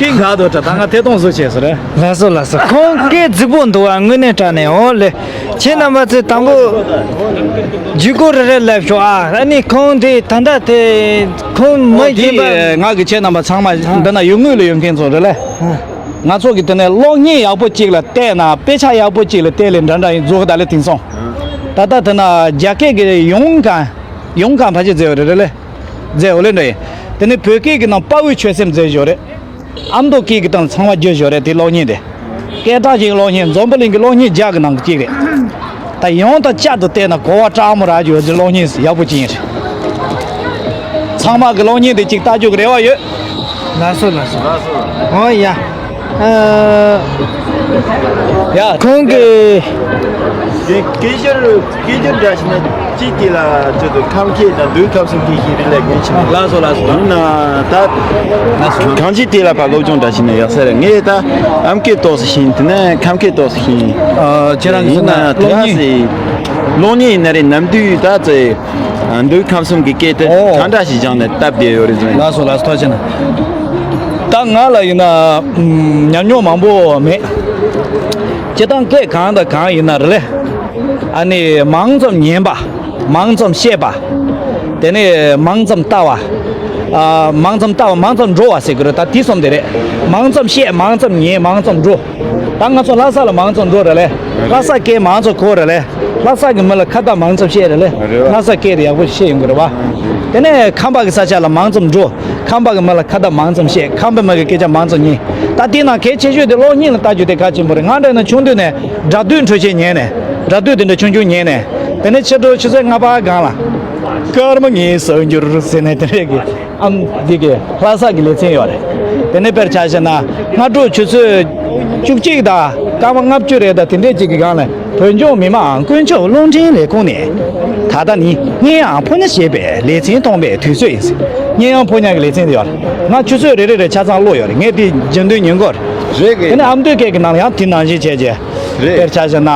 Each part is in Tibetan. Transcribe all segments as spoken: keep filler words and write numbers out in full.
སྐད་འགག་འདུག་དྲ་ད་ང་ཐད་གཏོང་བཟོ་བྱས་ཟེར། ལགས་སོ་ལགས་སོ། ཁོང་སྐད་རྫིག་པོ་འདུག་ཨ། དངོས་གནས་དྲང་གནས། འོ་ལེ། ཁྱེད་རྣམ་པ་ཚོས་དང་པོ་བརྒྱུད་སྐུར་རེ་རེ་ལབ་ཤོག་ཨ། ཨ་ནི་ཁོང་དེ་ད་ལྟ་དེ་ཁོང་མ་ཨོ་དེ་ཡིན་པ། ང་གི་ཁྱེད་རྣམ་པ་ཚང་མ་འདི་ན་ཡུལ་དངོས་ལ་ཡོད་མཁན་ཚོ་རེད་ལེ། ང་ཚོ་གི་དེ་ནས་གློག་བརྙན་ཡག་པོ་གཅིག་ལ་བལྟས་ན། དཔེ་ཆ་ཡག་པོ་གཅིག་ལ་བལྟས་ལེ་འདྲ་འདྲ་ཡིན་རྫོགས་ག་ད་ལེ་དེང་སང་། ད་ལྟ་དེ་ན་རྒྱ་སྐད་ཀྱི་ཡོང་གང་ཡོང་གང་ཕལ་ཆེར་མཛད་ཡོད་རེད་རེད་ལེ། མཛད་འོ་ལེ་འདྲ་ཡིན། དེ་ནས་བོད་སྐད་ཀྱི་ནང་དཔའ་བོའི་ཆོད་སེམས་མཛད་ཡོད་རེད། ཨ་མདོ་སྐད་ཀྱི་སྟེང་ཚང་མ་བསྒྱུར་ཡོད་རེད་དེ་གློག་བརྙན་དེ། སྐད་གྲགས་ཅན་གློག་བརྙན་འཛམ་བུ་གླིང་གི་གློག་བརྙན་བརྒྱ་གི་ནང་གི་གཅིག་རེད། ད་ཡང་ད་བསྐྱར་དུ་བལྟས་ན་གོ་བ་སྤྲང་མོ་རག་རྒྱུ་ཡོད་དེ་གློག་བརྙན་ཡག་པོ་ཅིག་ཡིན་རེད། ཚང་མ་གི་གློག་བརྙན་དེ་གཅིག་ལྟ་རྒྱུ་གི་རེ་བ་ཡོད། ལགས་སོ་ལགས་སོ། ཨོ་ཡ། ཨ། ཡ། ཁོང་གི་སྐད་སྐད་སྒྱུར་སྐད་སྒྱུར་འདྲ་ཞིག་ན་གཅིག་དེ་ལ་ཅི་ཐུབ་ཁམས་སྐད་དང་མདོའི་ཁམས་གསུམ་སྐད་ཞིག་རེད་ལས་མཁན་ཞིག་ལགས་སོ་ལགས་སོ། ཡིན་ན་ད་གང་ཅི་དེ་ལ་ཕར་སློབ་སྦྱོང་འདྲ་ཞིག་ན་ཡག་ས་རེད། ངས་ད་ཨམ་སྐད་ཏོག་ཙམ་ཤེས། དེ་ནས་ཁམས་སྐད་ཏོག་ཙམ་ཤེས། ཨ། ཁྱེད་རང་གི་ཡིན་ན་ད་ག་སེ་གློག་བརྙན་ཡིན་ན་རེད། ནམ་དུས་ད་ཙེ་མདོའི་ཁམས་གསུམ་གྱི་སྐད་དེ་ཨོ་གང་འདྲ་ཞིག་སྦྱངས་ནས་སྟབས་བདེ་ཡོད་རེད་ཟེར། ལགས་སོ་ལགས་སོ། ཐུགས་རྗེ་གནང་། ད་ང་ལ་ཡིན་ན་ཉམས་མྱོང་མང་པོ་མེད། སྤྱིར་བཏང་སྐད་གང་དང་གང་ཡིན་ན་རེད་ལེ། ཨ་ནི་མང་ཙམ་ཉན་པ། མང་ཙམ་བཤད་པ། དེ་ནས་མང་ཙམ་ལྟ་བ། ཨ། མང་ཙམ་ལྟ་བ་མང་ཙམ་འགྲོ་བ་ཟེར་གི་རེད། ད་དེ་གསུམ་དེ་རེད། མང་ཙམ་བཤད། མང་ཙམ་ཉན། མང་ཙམ་འགྲོ། ད་ང་ཚོ་ལྷ་ས་ལ་མང་ཙམ་འགྲོ་རེད་ལེ། ལྷ་ས་སྐད་མང་ཙམ་གོ་རེད་ལེ། ལྷ་ས་གི་མི་ལ་ཁ་བརྡ་མང་ཙམ་བཤད་རེད་ལེ། རེད་བ། ལྷ་ས་སྐད་དེ་ཡག་པོ་བཤད་ཡོང་གི་རེད་བ། དེ་ནས་ཁམས་པ་གི་ས་ཆ་ལ་མང་ཙམ་འགྲོ། ཁམས་པ་གི་མི་ལ་ཁ་བརྡ་མང་ཙམ་བཤད། ཁམས་པའི་མི་གི་སྐད་ཆ་མང་ཙམ་ཉན། ད་དེ་ནང་གལ་ཆེ་ཤོས་དེ་གློག་བརྙན་ལ་ལྟ་རྒྱུ་དེ་གལ་ཆེན་པོ་རེད། ང་འདྲ་ན་ཆུང་དུས་ནས་སྒྲ་སྡུད་འཕྲུལ་ཆས་ཉན་ནས། སྒྲ་སྡུད་དེ་འདྲ་ཆུང་ཆུང་ཉན་ནས། དེ་ནས་ཕྱི་དྲོ་ཆུ་ཚོད་ལྔ་པ་སྒང་ལ་སྐར་མ་ལྔའི་གསར་འགྱུར་ཟེར་ནས་དེ་འདྲས་ཀྱི་ཨམ་འདི་གི་ལྷ་ས་གི་ལེ་ཚན་ཡོད་རེད། དེ་ནས་དཔེར་ཆ་བཞག་ན་སྔ་དྲོ་ཆུ་ཚོད་བཅུ་གཅིག་དང་སྐར་མ་ལྔ་བཅུ་རེད། ད་དེ་འདྲས་ཅིག་གི་སྒང་ལ་བོད་ལྗོངས་མི་དམངས་དཀོན་མཆོག་རླུང་འཕྲིན་ལས་ཁུངས་ནས་ད་ལྟ་ནི་སྙན་དབྱངས་ཕོ་ཉ་ཞེས་པའི་ལེ་ཚན་གཏོང་པའི་དུས་ཚོད་ཡིན། སྙན་དབྱངས་ཕོ་ཉ་གི་ལེ་ཚན་དེ་ཡོད་རེད། ང་ཆུ་ཚོད་རེ་རེ་རེ་ཆ་ཚང་ཀློག་ཡོད་རེད། ངས་དེ་རྒྱུན་དུ་ཉན་གོ་རེད། རེད་གི། དེ་ནས་ཨ་མདོའི་སྐད་ཀྱི་ནང་ལ་ཡང་དེ་ནང་བཞིན་བྱས་རྗེས། རེད། དཔེར་ཆ་བཞག་ན་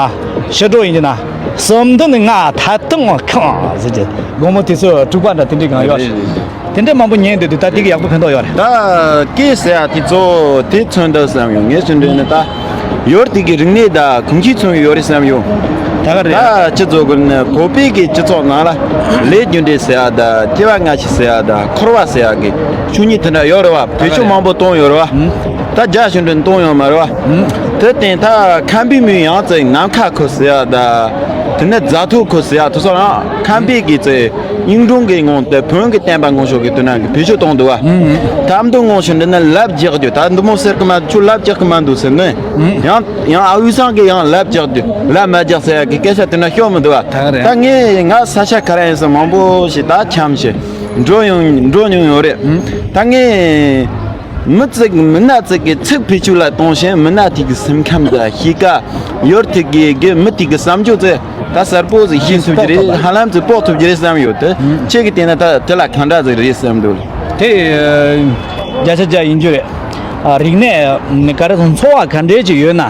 ཕྱི་དྲོ་ཡིན་གྱི་ན། གསུམ་བདུན་ལྔ་ཐ་དུང་ཁང་ཟེར་གྱི་དགོང་མོ་དུས་ཚོད་དྲུག་པ་འདྲ་དེ་འདྲའི་སྒང་ཡོད་རེད། དེ་འདྲའི་མང་པོ་ཉན་འདུག་དུས་ད་དེ་གི་ཡག་པོ་ཕན་ཐོགས་ཡོད་རེད། ད་སྐད་ཟེར་ཡ་དེ་གཙོ་བོ་དེ་མཚོན་འདུག་བསམ་ཡོང་། ངས་ཟེར་འདོད་ནི་ད་ཡུལ་དེ་གི་རིག་གནས་དང་གོམས་གཤིས་མཚོན་ཡོད་རེད་བསམ་ཡོང་། ད་ག་རེད། ད་སྤྱི་ཚོགས་ཀྱི་ནི་བོད་པའི་གི་སྤྱི་ཚོགས་ནང་ལ་ལས་རྒྱུ་འབྲས་ཟེར་ཡ་དང་སྐྱེ་བ་སྔ་ཕྱི་ཟེར་ཡ་དང་འཁོར་བ་ཟེར་ཡ་གི་ཆོས་ཉིད་དེ་འདྲ་ཡོད་རེད་བ། བེད་སྤྱོད་མང་པོ་གཏོང་ཡོད་རེད་བ། ད་རྒྱ་ཞུ་འདྲ་གཏོང་ཡོད་མ་རེད་བ། དེ་བརྟེན་ད་ཁམས་པའི་མི་ཡང་ཙི་ནམ་མཁའ་ཁུ་ཟེར་ཡ་ད། དེ་ནས་རྫ་ཐོག་ཁུ་ཟེར་ཡ་དེ་ཚོ་རང་ཁམས་པའི་གི་ཙི་གཡུང་དྲུང་གི་ངང་དུ་བོན་གི་བསྟན་པ་ངོ་ཤོག་གི་དོན་ན་གི་བེད་སྤྱོད་གཏོང་འདུག་བ། ད་མདོ་ངོ་ཤོག་འདི་ནི་ལབ་རྒྱག་རྒྱུ་ད་འདི་མོ་ཟེར་གི་མ་འདུག་ཁྱོད་ལབ་རྒྱག་གི་མ་འདུག་ཟེར་ནས་ཡང་ཡང་ཨ་བུ་སང་གི་ཡང་ལབ་རྒྱག་རྒྱུ་ལབ་མ་རྒྱག་ཟེར་ཡ་གི་སྐད་ཆ་དེ་འདྲ་ཤོད་མི་འདུག་བ། ད་ངས་ང་ས་ཆ་ག་རེ་ཡིན་ཟེར་མང་པོ་ཞིག་ད་འཁྱམས་ཤིག་འགྲོ་ཡོང་འགྲོ་མྱོང་ཡོད་རེད། ད་ངས། མི་ཚིག་མི་སྣ་ཚིག་གི་ཚིག་བེད་སྤྱོད་ལ་གཏོང་ཞིང་མི་སྣ་དེ་གི་སེམས་ཁམས་དང་གཤིས་ཀ་ཡོད་དེ་གི་གི་མི་དེ་གི་བསམ་སྤྱོད་ཚེ་ད་གསལ་པོ་ཟིག་ཤེས་ཐུབ་ཀྱི་རེད། ཧ་ལམ་ཚེ་དཔོག་ཐུབ་ཀྱི་རེད་བསམ་ཡོད་དེ། ཁྱེད་ཀྱི་བལྟས་ན་ད་དེ་ལ་གང་འདྲ་ཟིག་རེད་བསམ་འདུག་དེ་བརྒྱ་ཆ་བརྒྱ་ཡིན་རྒྱུ་རེད། རིག་གནས་ག་རེ་སོང་འཚོ་བ་ག་འདྲས་ཅིག་ཡོད་ན་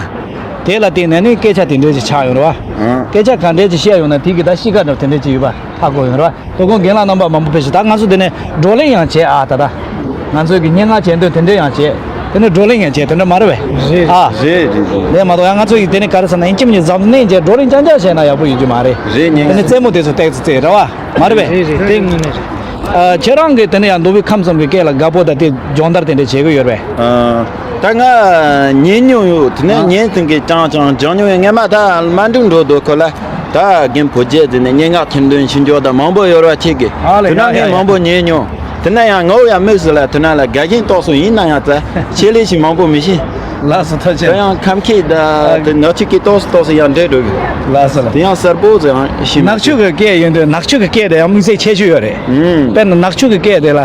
དེ་ལ་བརྟེན་ནས་ནི་སྐད་ཆ་དེ་འདྲས་ཅིག་ཆགས་ཡོང་རེད་བ། སྐད་ཆ་ག་འདྲས་ཅིག་བཤད་ཡོང་ན་དེ་གི་ད་གཤིས་ཀ་འདྲ་དེ་འདྲས་ཅིག་ཡོད་པ་ཧ་གོ་ཡོང་རེད་བ། དོ་དགོང་རྒན་ལགས་རྣམ་པ་མང་པོ་ཕེབས་ཤིང་ད་ང་ཚོ་དེ་ནས་བགྲོ་གླེང་ཡང་བྱས་ཨ་ད་ད། ང་ཚོའི་གི་སྙན་ངག་བྱེད་འདོད་དེ་འདྲས་ཡང་བྱས། དེ་ནས་བགྲོ་གླེང་ཡང་བྱས་དེ་འདྲ་མ་རེད་པས། རེད། ཨ། རེད་རེད་རེད། ལས་མ་གཏོགས་ཡང་ང་ཚོ་ཡི་དེ་ནས་ག་རེ་ཟེར་ན་ཡིན་གཅིག་མིན་གཉིས་འཛམ་གླིང་བྱས་བགྲོ་གླེང་རྐྱང་རྐྱང་བྱས་ན་ཡག་པོ་ཡོད་རྒྱུ་མ་རེད། རེད་ཉན། དེ་ནས་རྩེད་མོ་དེ་ཚོ་ཏོག་ཙམ་རྩེ་རེད་བ། མ་རེད་པས། རེད་རེད་དེ་དངོས་གནས་རེད། ཨ། ཁྱེད་རང་གིས་དེ་ནས་ཡང་མདོ་དབུས་ཁམས་གསུམ་གི་སྐད་ལ་དགའ་པོ་དང་དེ་སྦྱོང་བརྡར་དེ་འདྲས་བྱེད་གི་ཡོད་རེད་པས། ཨ། ད་ང་ཉན་མྱོང་ཡོད། དེ་ནས་ཨ། ཉན་ཐུང་གི་ཅང་ཅང་སྦྱང་མྱོང་ཡོད། ངས་མ་ད་མ་འགྲིག་འགྲོ་འདུག་ཁོ་ལ། ད་རྒན་ཕོ་རྒྱས་དེ་ནས་སྙན་ངག་ཐེར་འདོན་ཞུ་འཇོག་དང་མང་པོ་ཡོད་ར་ཁྱེད་ཀྱི། ཨ་ལེ་དེ་ན་ཡ་ངས་ཡ་མང་པོ་ཉན་མྱོང་། དེ་ན་ཡང་ངའོ་ཡ་དམིགས་སུ་ལ་དེ་ན་ལ་དགའ་ཞེན་ཏོག་སོ་ཡིན་ན་ཡང་ཙ་ཆེད་ལས་ཞིག་མང་པོ་མི་ཤེས། ལགས་སོ་ཐུགས་རྗེ་ཆེ། དེ་ཡང་ཁམས་སྐད་ད་དེ་ནག་ཆུ་སྐད་ཏོག་སོ་ཏོག་སོ་ཡང་འདྲེས་འགྲོ་གི། ལགས་སོ་ལ། དེ་ཡང་གསལ་པོ་ཙ་ཡང་ཤེས་མི་ནག་ཆུ་གི་སྐད་ཡིན་དུས་ནག་ཆུ་གི་སྐད་དེ་ཡང་དམིགས་བསལ་ཁྱད་ཆོས་ཡོད་རེད། ཨུམ། དཔེར་ན་ནག་ཆུ་གི་སྐད་དེ་ལ།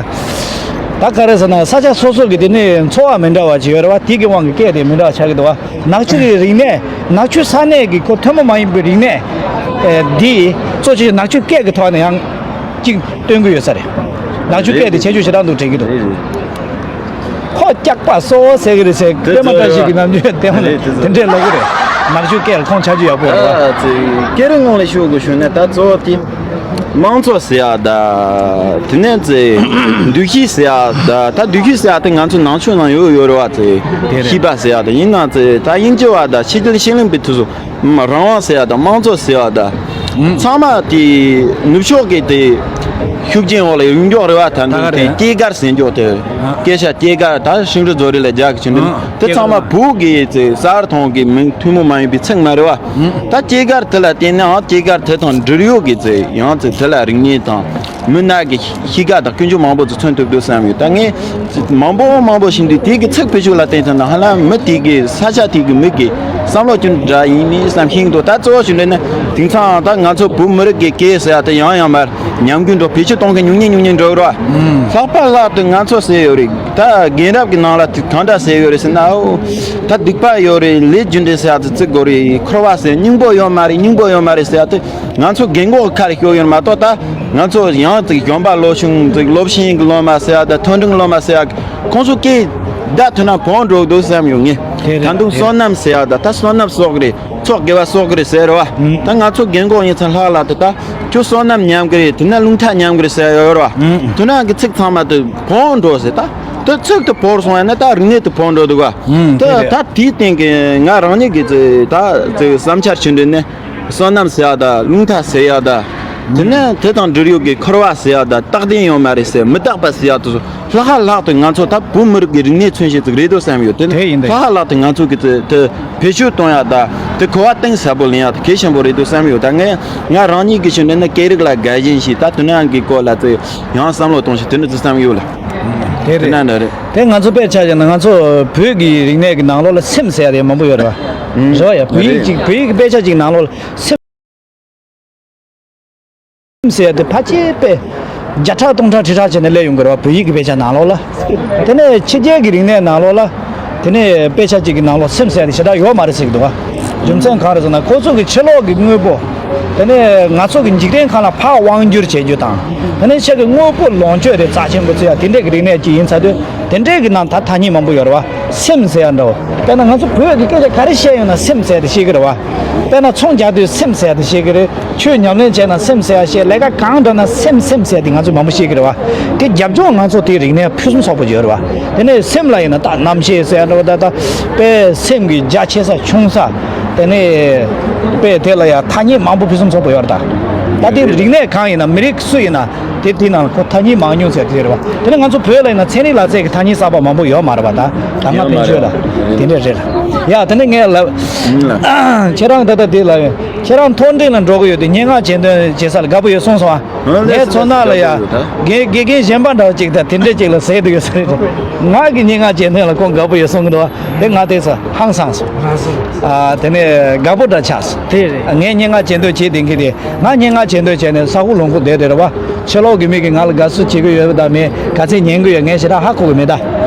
ད་ག་རེ་ཟེར་ན་ས་ཆ་སོ་སོ་གི་དེ་ནས་འཚོ་བ་མི་འདྲ་བ་ཅིག་ཡོད་རེད་བ། དེ་གི་དབང་གིས་སྐད་དེ་མི་འདྲ་བ་ཆགས་ཀྱི་འདུག་བ། ནག་ཆུ་གི་རིག་གནས། ནག་ཆུ་ས་གནས་ཀྱི་ཁོ་ཐུན་མོང་མ་ཡིན་པའི་རིག་གནས། ཨེ། འདི་གཙོ་ཆེ་ནག་ཆུ་སྐད་ཀྱི་ཐོག་ནས་ཡང་གཅིག་སྟོན་གྱི་ཡོད་ས་རེད། ནག་ཆུ་སྐད་དེ་ཁྱད་ཆོས་ཞེ་དྲག་འདུག་དྲན་གྱི་འདུག་རེད་རེད། ཁོ་སྐྱག་པ་སོ་ཟེར་གི་རེད་ཟེར། དེ་པད་མ་བཀྲ་ཤིས་ཀྱི་ནམ་རྒྱུན་དེ་རེད་དེ་དེ་འདྲས་ལབ་གི་རེད། ནག་ཆུ་སྐད་ལ་ཁོང་ཆ་རྒྱུས་ཡག་པོ་རེད་བ། ཨ་ཙི། སྐད་རིགས་ངོ་ལ་ཞུ་དགོས་ཞུ་ན་ད་གཙོ་བོ་དེ། དམངས་གཙོ་ཟེར་ཡ་ད། དེ་ནས་ཚེ་འདུ་ཤེས་ཟེར་ཡ་ད། ད་འདུ་ཤེས་ཟེར་ཡ་ད་ང་ཚོ་ནང་ཆོས་ནང་ཡོད་ཡོད་རེད་བ། ཚེ་དེ་རེད། ཤེས་པ་ཟེར་ཡ་ད་ཡིན་ན་ཚེ་ད་དབྱིན་ཇི་བ་ད་ཕྱི་རྒྱལ་ཕྱི་གླིང་པའི་དུས་སུ་རང་དབང་ཟེར་ཡ་ད་དམངས་གཙོ་ཟེར་ཡ་ད། ཚང་མ་དེ་ནུབ་ཕྱོགས་ཀྱི་དེ་ཤུགས་རྐྱེན་འོག་ལ་ཡོད་མགྱོགས་རེད་བ། ད་ད་ག་འདུག་དེ་རེད། སྐྱེས་སྐར་ཟེར་མགྱོགས་དེ་ཨ་སྐད་ཆ་སྐྱེས་སྐར་ད་ཤིང་རི་རྫོ་རི་ལ་རྒྱག་གི་བྱུང་འདུག་ཨ་དེ་ཚང་མ་བོད་ཀྱི་ཚེ་གསར་ཐོང་གི་མིང་ཐུན་མོང་མ་ཡིན་པའི་ཚིག་མ་རེད་བ། ད་སྐྱེས་སྐར་དེ་ལ་བརྟེན་ནས་ཨང་སྐྱེས་སྐར་དེ་དང་འབྲེལ་ཡོད་ཀྱི་ཚེ་ཡང་ཚེ་དེ་ལ་རིག་གནས་དང་མི་སྣ་གི་གཤིས་ཀ་དང་ཀུན་སྤྱོད་མང་པོ་ཚོ་མཚོན་ཐུབ་འདུག་བསམ་ཡོད། ད་ངས་མང་པོ་མང་པོ་ཞིག་འདུག་དེ་གི་ཚིག་བེད་སྤྱོད་ལ་བརྟེན་ཐུབ་ན་ཧ་ལམ་མི་དེ་གི་ས་ཆ་དེ་གི་མི་གི་བསམ་བློ་ཅུང་འདྲ་ཡིན་མིན་བསམ་ཤེས་འདུག་ད་གཙོ་བོ་ཞིག་འདྲ་ན་དེང་སང་ད་ང་ཚོ་བོད་མི་རིགས་ཀྱི་སྐད་ཟེར་ཡ་དེ་ཡང་ཡང་མར་ཉམས་རྒུད་འགྲོ་བེད་སྤྱོད་གཏོང་མཁན་ཉུང་ཉུང་ཉུང་ཉུང་འགྲོ་གི་རེད་བ། ལྷག་པར་ལྷག་ཏུ་ང་ཚོ་ཟེར་ཡོད་རེད། ད་རྒན་རབས་ཀྱི་ནང་ལ་དེ་གང་འདྲ་ཟེར་ཡོད་རེད་ཟེར་ན། ཨོ། ད་སྡིག་པ་ཡོད་རེད། ལས་རྒྱུ་འབྲས་ཟེར་ཡ་དེ་བརྩི་དགོས་རེད། འཁོར་བ་ཟེར་སྙིང་པོ་ཡོད་མ་རེད། སྙིང་པོ་ཡོད་མ་རེད་ཟེར་ཡ་དེ་ང་ཚོ་རྒན་གོག་ཁ་ལ་ཤོར་ཡོད་མ་གཏོགས། ད་ང་ཚོ་ཡང་དེ་གཞོན་པ་ལོ་ཆུང་དེ་སློབ་ཆེན་གྱི་སློབ་མ་ཟེར་ཡ་ད་མཐོ་འབྲིང་སློབ་མ་ཟེར་ཡ་ཁོང་ཚོ་སྐད་བརྡ་ཐོས་ན་གོང་འགྲོ་གི་འདུག་བསམ་ཡོད་ངས། དེ་རེད། ད་དུང་དེ་བསོད་རེད། ནམས་ཟེར་ཡ་ད་ད་བསོད་ནམས་གསོག་གི་རེད། ཚོགས་དགེ་བ་གསོག་གི་རེད་ཟེར་བ། ཨང་། ད་ང་ཚོ་རྒན་གོག་ཡིན་ཙང་ལྷག་ལ་དེ་ད་ཁྱོད་བསོད་ནམས་ཉམས་གི་རེད། དེ་ན་རླུང་རྟ་ཉམས་གི་རེད་ཟེར་ཡོད་རེད་བ། ཨང་། དེ་ན་གི་ཚིག་ཚང་མ་དེ་གོང་འགྲོ་ཟེར། ད་དེ་ཚིག་དེ་བོར་སོང་ཡ་ན་ད་རིག་གནས་དེ་བོར་འགྲོ་འདུག་བ། ཨང་། དེ་དེ་རེད། ད་དེའི་སྟེང་གི་ང་རང་ཉིད་ཀྱི་ཚེ་ད་ཚེ་བསམ་འཆར་ཞུ་འདོད་ནི་བསོད་ནམས་ཟེར་ཡ་ད་རླུང་རྟ་ཟེར་ཡ་ད། དེ་ནས་དེ་དང་འབྲེལ་ཡོད་ཀྱི་འཁོར་བ་ཟེར་ཡ་ད་རྟག་བརྟན་ཡོད་མ་རེད་ཟེར། མི་རྟག་པ་ཟེར་ཡ་དེ་ཚོ་ལྷག་ཧ་ལྷག་ཏུ་ང་ཚོ་ད་བོད་མི་རིགས་ཀྱི་རིག་གནས་མཚོན་བྱེད་ཅིག་རེད་འདུག་བསམ་ཡོད། དེ་ནི་དེ་ཡིན་དེ་ལྷག་ཧ་ལྷག་ཏུ་ང་ཚོ་གི་དེ་དེ་བེད་སྤྱོད་གཏོང་ཡ་ད་དེ་གོ་བ་གཏིང་ཟབ་པོ་ལེན་ཡ་དེ་གལ་ཆེན་པོ་རེད་འདུག་བསམ་ཡོད། ད་ངས་ང་རང་ཉིད་ཀྱི་ཞུ་འདོད་ནི་སྐད་རིགས་ལ་དགའ་ཞེན་ཞིག་ད་དེ་ནང་གི་སྐོར་ལ་ཚེ་ཡང་བསམ་བློ་གཏོང་ཞིག་དེ་འདྲ་ཚོ་བསམ་ཡོད་ལ། དེ་དེ་རེད། ན་འདྲ་རེད། དེ་ང་ཚོ་དཔེ་ཆ་བཞག་ན་ང་ཚོ་བོད་ཀྱི་རིག་གནས་ཀྱི་ནང་ལོགས་ལ་སེམས་ཟེར་ཡ་དེ་མང་པོ་ཡོད་རེད་བ། རེད་བ་ཡ། བོད་ཡིག་རེད། ཅིག་བོད་ཡིག་གི་དཔེ་ཆ་ཅིག་ནང་ལོགས་ལ་སེམས་ཟེར་ཡ་དེ་ཕལ་ཆེར་དཔེ་བརྒྱ་ཕྲག་སྟོང་ཕྲག་ཁྲི་ཕྲག་བྱས་ནས་སླེབས་ཡོང་གི་རེད་བ། བོད་ཡིག་གི་དཔེ་ཆ་ནང་ལོགས་ལ། དེ་ནས་ཕྱི་རྒྱལ་གྱི་རིག་གནས་ནང་ལོགས་ལ། དེ་ནས་དཔེ་ཆ་གཅིག་གི་ནང་ལོགས་སེམས་ཟེར་ཡ་དེ་ཞེ་དྲག་ཡོད་མ་རེད་ཟེར་གྱི་འདུག་བ། རྒྱུ་མཚན་གང་རེད་ཟེར་ན་ཁོ་ཚོ་གི་ཕྱི་ལོགས་ཀྱི་དངོས་པོ། དེ་ནས་ང་ཚོ་གི་འཇིག་རྟེན་ཁམས་ལ་ཕར་དབང་བསྒྱུར་བྱེད་རྒྱུ་དང་། དེ་ནས་ཕྱི་གི་དངོས་པོ་ལོངས་སྤྱོད་དེ་རྩ་ཆེན་པོ་བརྩི་ཡ་དེ་འདྲས་ཀྱི་རིག་གནས་ཅིག་ཡིན་ཚར་དུས། དེ་འདྲས་ཀྱི་ནང་ད་ཐ་སྙད་མང་པོ་ཡོད་རེད་བ། སེམས་ཟེར་ཡ་འདྲ་བོ། དཔེར་ན་ང་ཚོ་བོད་ཀྱི་སྐད་ཆ་ག་རེ་བཤད་ཡོང་ན་སེམས་ཟེར་ཡ་དེ་བཤད་ཀྱི་རེད་བ། དཔེར་ན་ཚོང་རྒྱག་དུས་སེམས་ཟེར་ཡ་དེ་བཤད་ཀྱི་རེད། ཆོས་ཉམས་ལེན་བྱས་ན་སེམས་ཟེར་ཡ་བཤད། ལས་ཀ་གང་འགྲོ་ན་སེམས་སེམས་ཟེར་ཡ་དེ་ང་ཚོས་མང་པོ་བཤད་ཀྱི་རེད་བ། དེ་རྒྱབ་ལྗོངས་ང་ཚོ་དེའི་རིག་གནས་ཕུན་སུམ་ཚོགས་པོ་ཡོད་རེད་བ། དེ་ནས་སེམས་ལ་ཡིན་ན་ད་རྣམ་ཤེས་ཟེར་ཡ་འདྲ་བོ། ད་ད་དཔེ་སེམས་ཀྱི་རྒྱ་ཆེ་ས་ཆུང་ས། དེ་ནས་དཔེ་དེ་ལ་ཡ་ཐ་སྙད་མང་པོ་ཕུན་སུམ་ཚོགས་པོ་ཡོད་རེད་ད། ད་དེ་རིག་གནས་གང་ཡིན་ན་མི་རིགས་སུ་ཡིན་ན། དེ་དེའི་ནང་ཁོ་ཐ་སྙད་མང་ཉུང་ཟེར་དེ་རེད་བ། དེ་ནས་ང་ཚོ་བོད་ལ་ཡིན་ན་ཚན་རིག་ལག་རྩལ་གྱི་ཐ་སྙད་གསར་པ་མང་པོ་ཡོད་མ་རེད་བ། ད་ད་སྔ་ཡོད་མ་ཕན་ཆོད་རེད། ལ་དེ་འདྲས་རེད་ལ། ཡ་དེ་ནས་ངས་ལབ། ཁྱེད་རང་ད་ལྟ་དེ་ལ་ཡོད། ཁྱེད་རང་མཐོ་འབྲིང་ལ་འགྲོ་གི་ཡོད་དུས་སྙན་ངག་གྱེར་འདོན་བྱེད་ས་ལ་དགའ་པོ་ཡོད་གསུངས་སོང་ཨ། ཨ་ངས་མཚོན་ན་ལ་ཡ། དགའ་པོ་ཡོད་ད། དགེ་དགེ་རྒན་གཞན་པ་འདྲ་བ་ཅིག་དང་དེ་འདྲས་ཅིག་ལ་ཟེར་འདུག་ཡོད་ས་རེད། ང་གི་སྙན་ངག་གྱེར་འདོན་ལ་ཁོང་དགའ་པོ་ཡོད་གསུང་གི་འདུག་བ། དེ་ང་དེ་ས་ཧང་སངས་སོང་། ཨ་དེ་ནས་དགའ་པོ་འདྲ་ཆགས་སོང་། དེ་རེད། ངས་སྙན་ངག་གྱེར་འདོན་བྱེད་བསྡད་མཁན་དེ། ང་སྙན་ངག་གྱེར་འདོན་བྱས་ནས་ས་ཁུག་ལུང་ཁུག་བསྡད་དེ་རེད་བ། ཕྱི་ལོགས་ཀྱི་མི་གིས་ང་ལ་དགའ་བསུ་བྱེད་ཀྱི་ཡོད་དམ་མེད། ག་ཚད་ཉན་གྱི་ཡོད་ངས་ཞེ་དྲག་ཧ་གོ་གི་མེད་ད།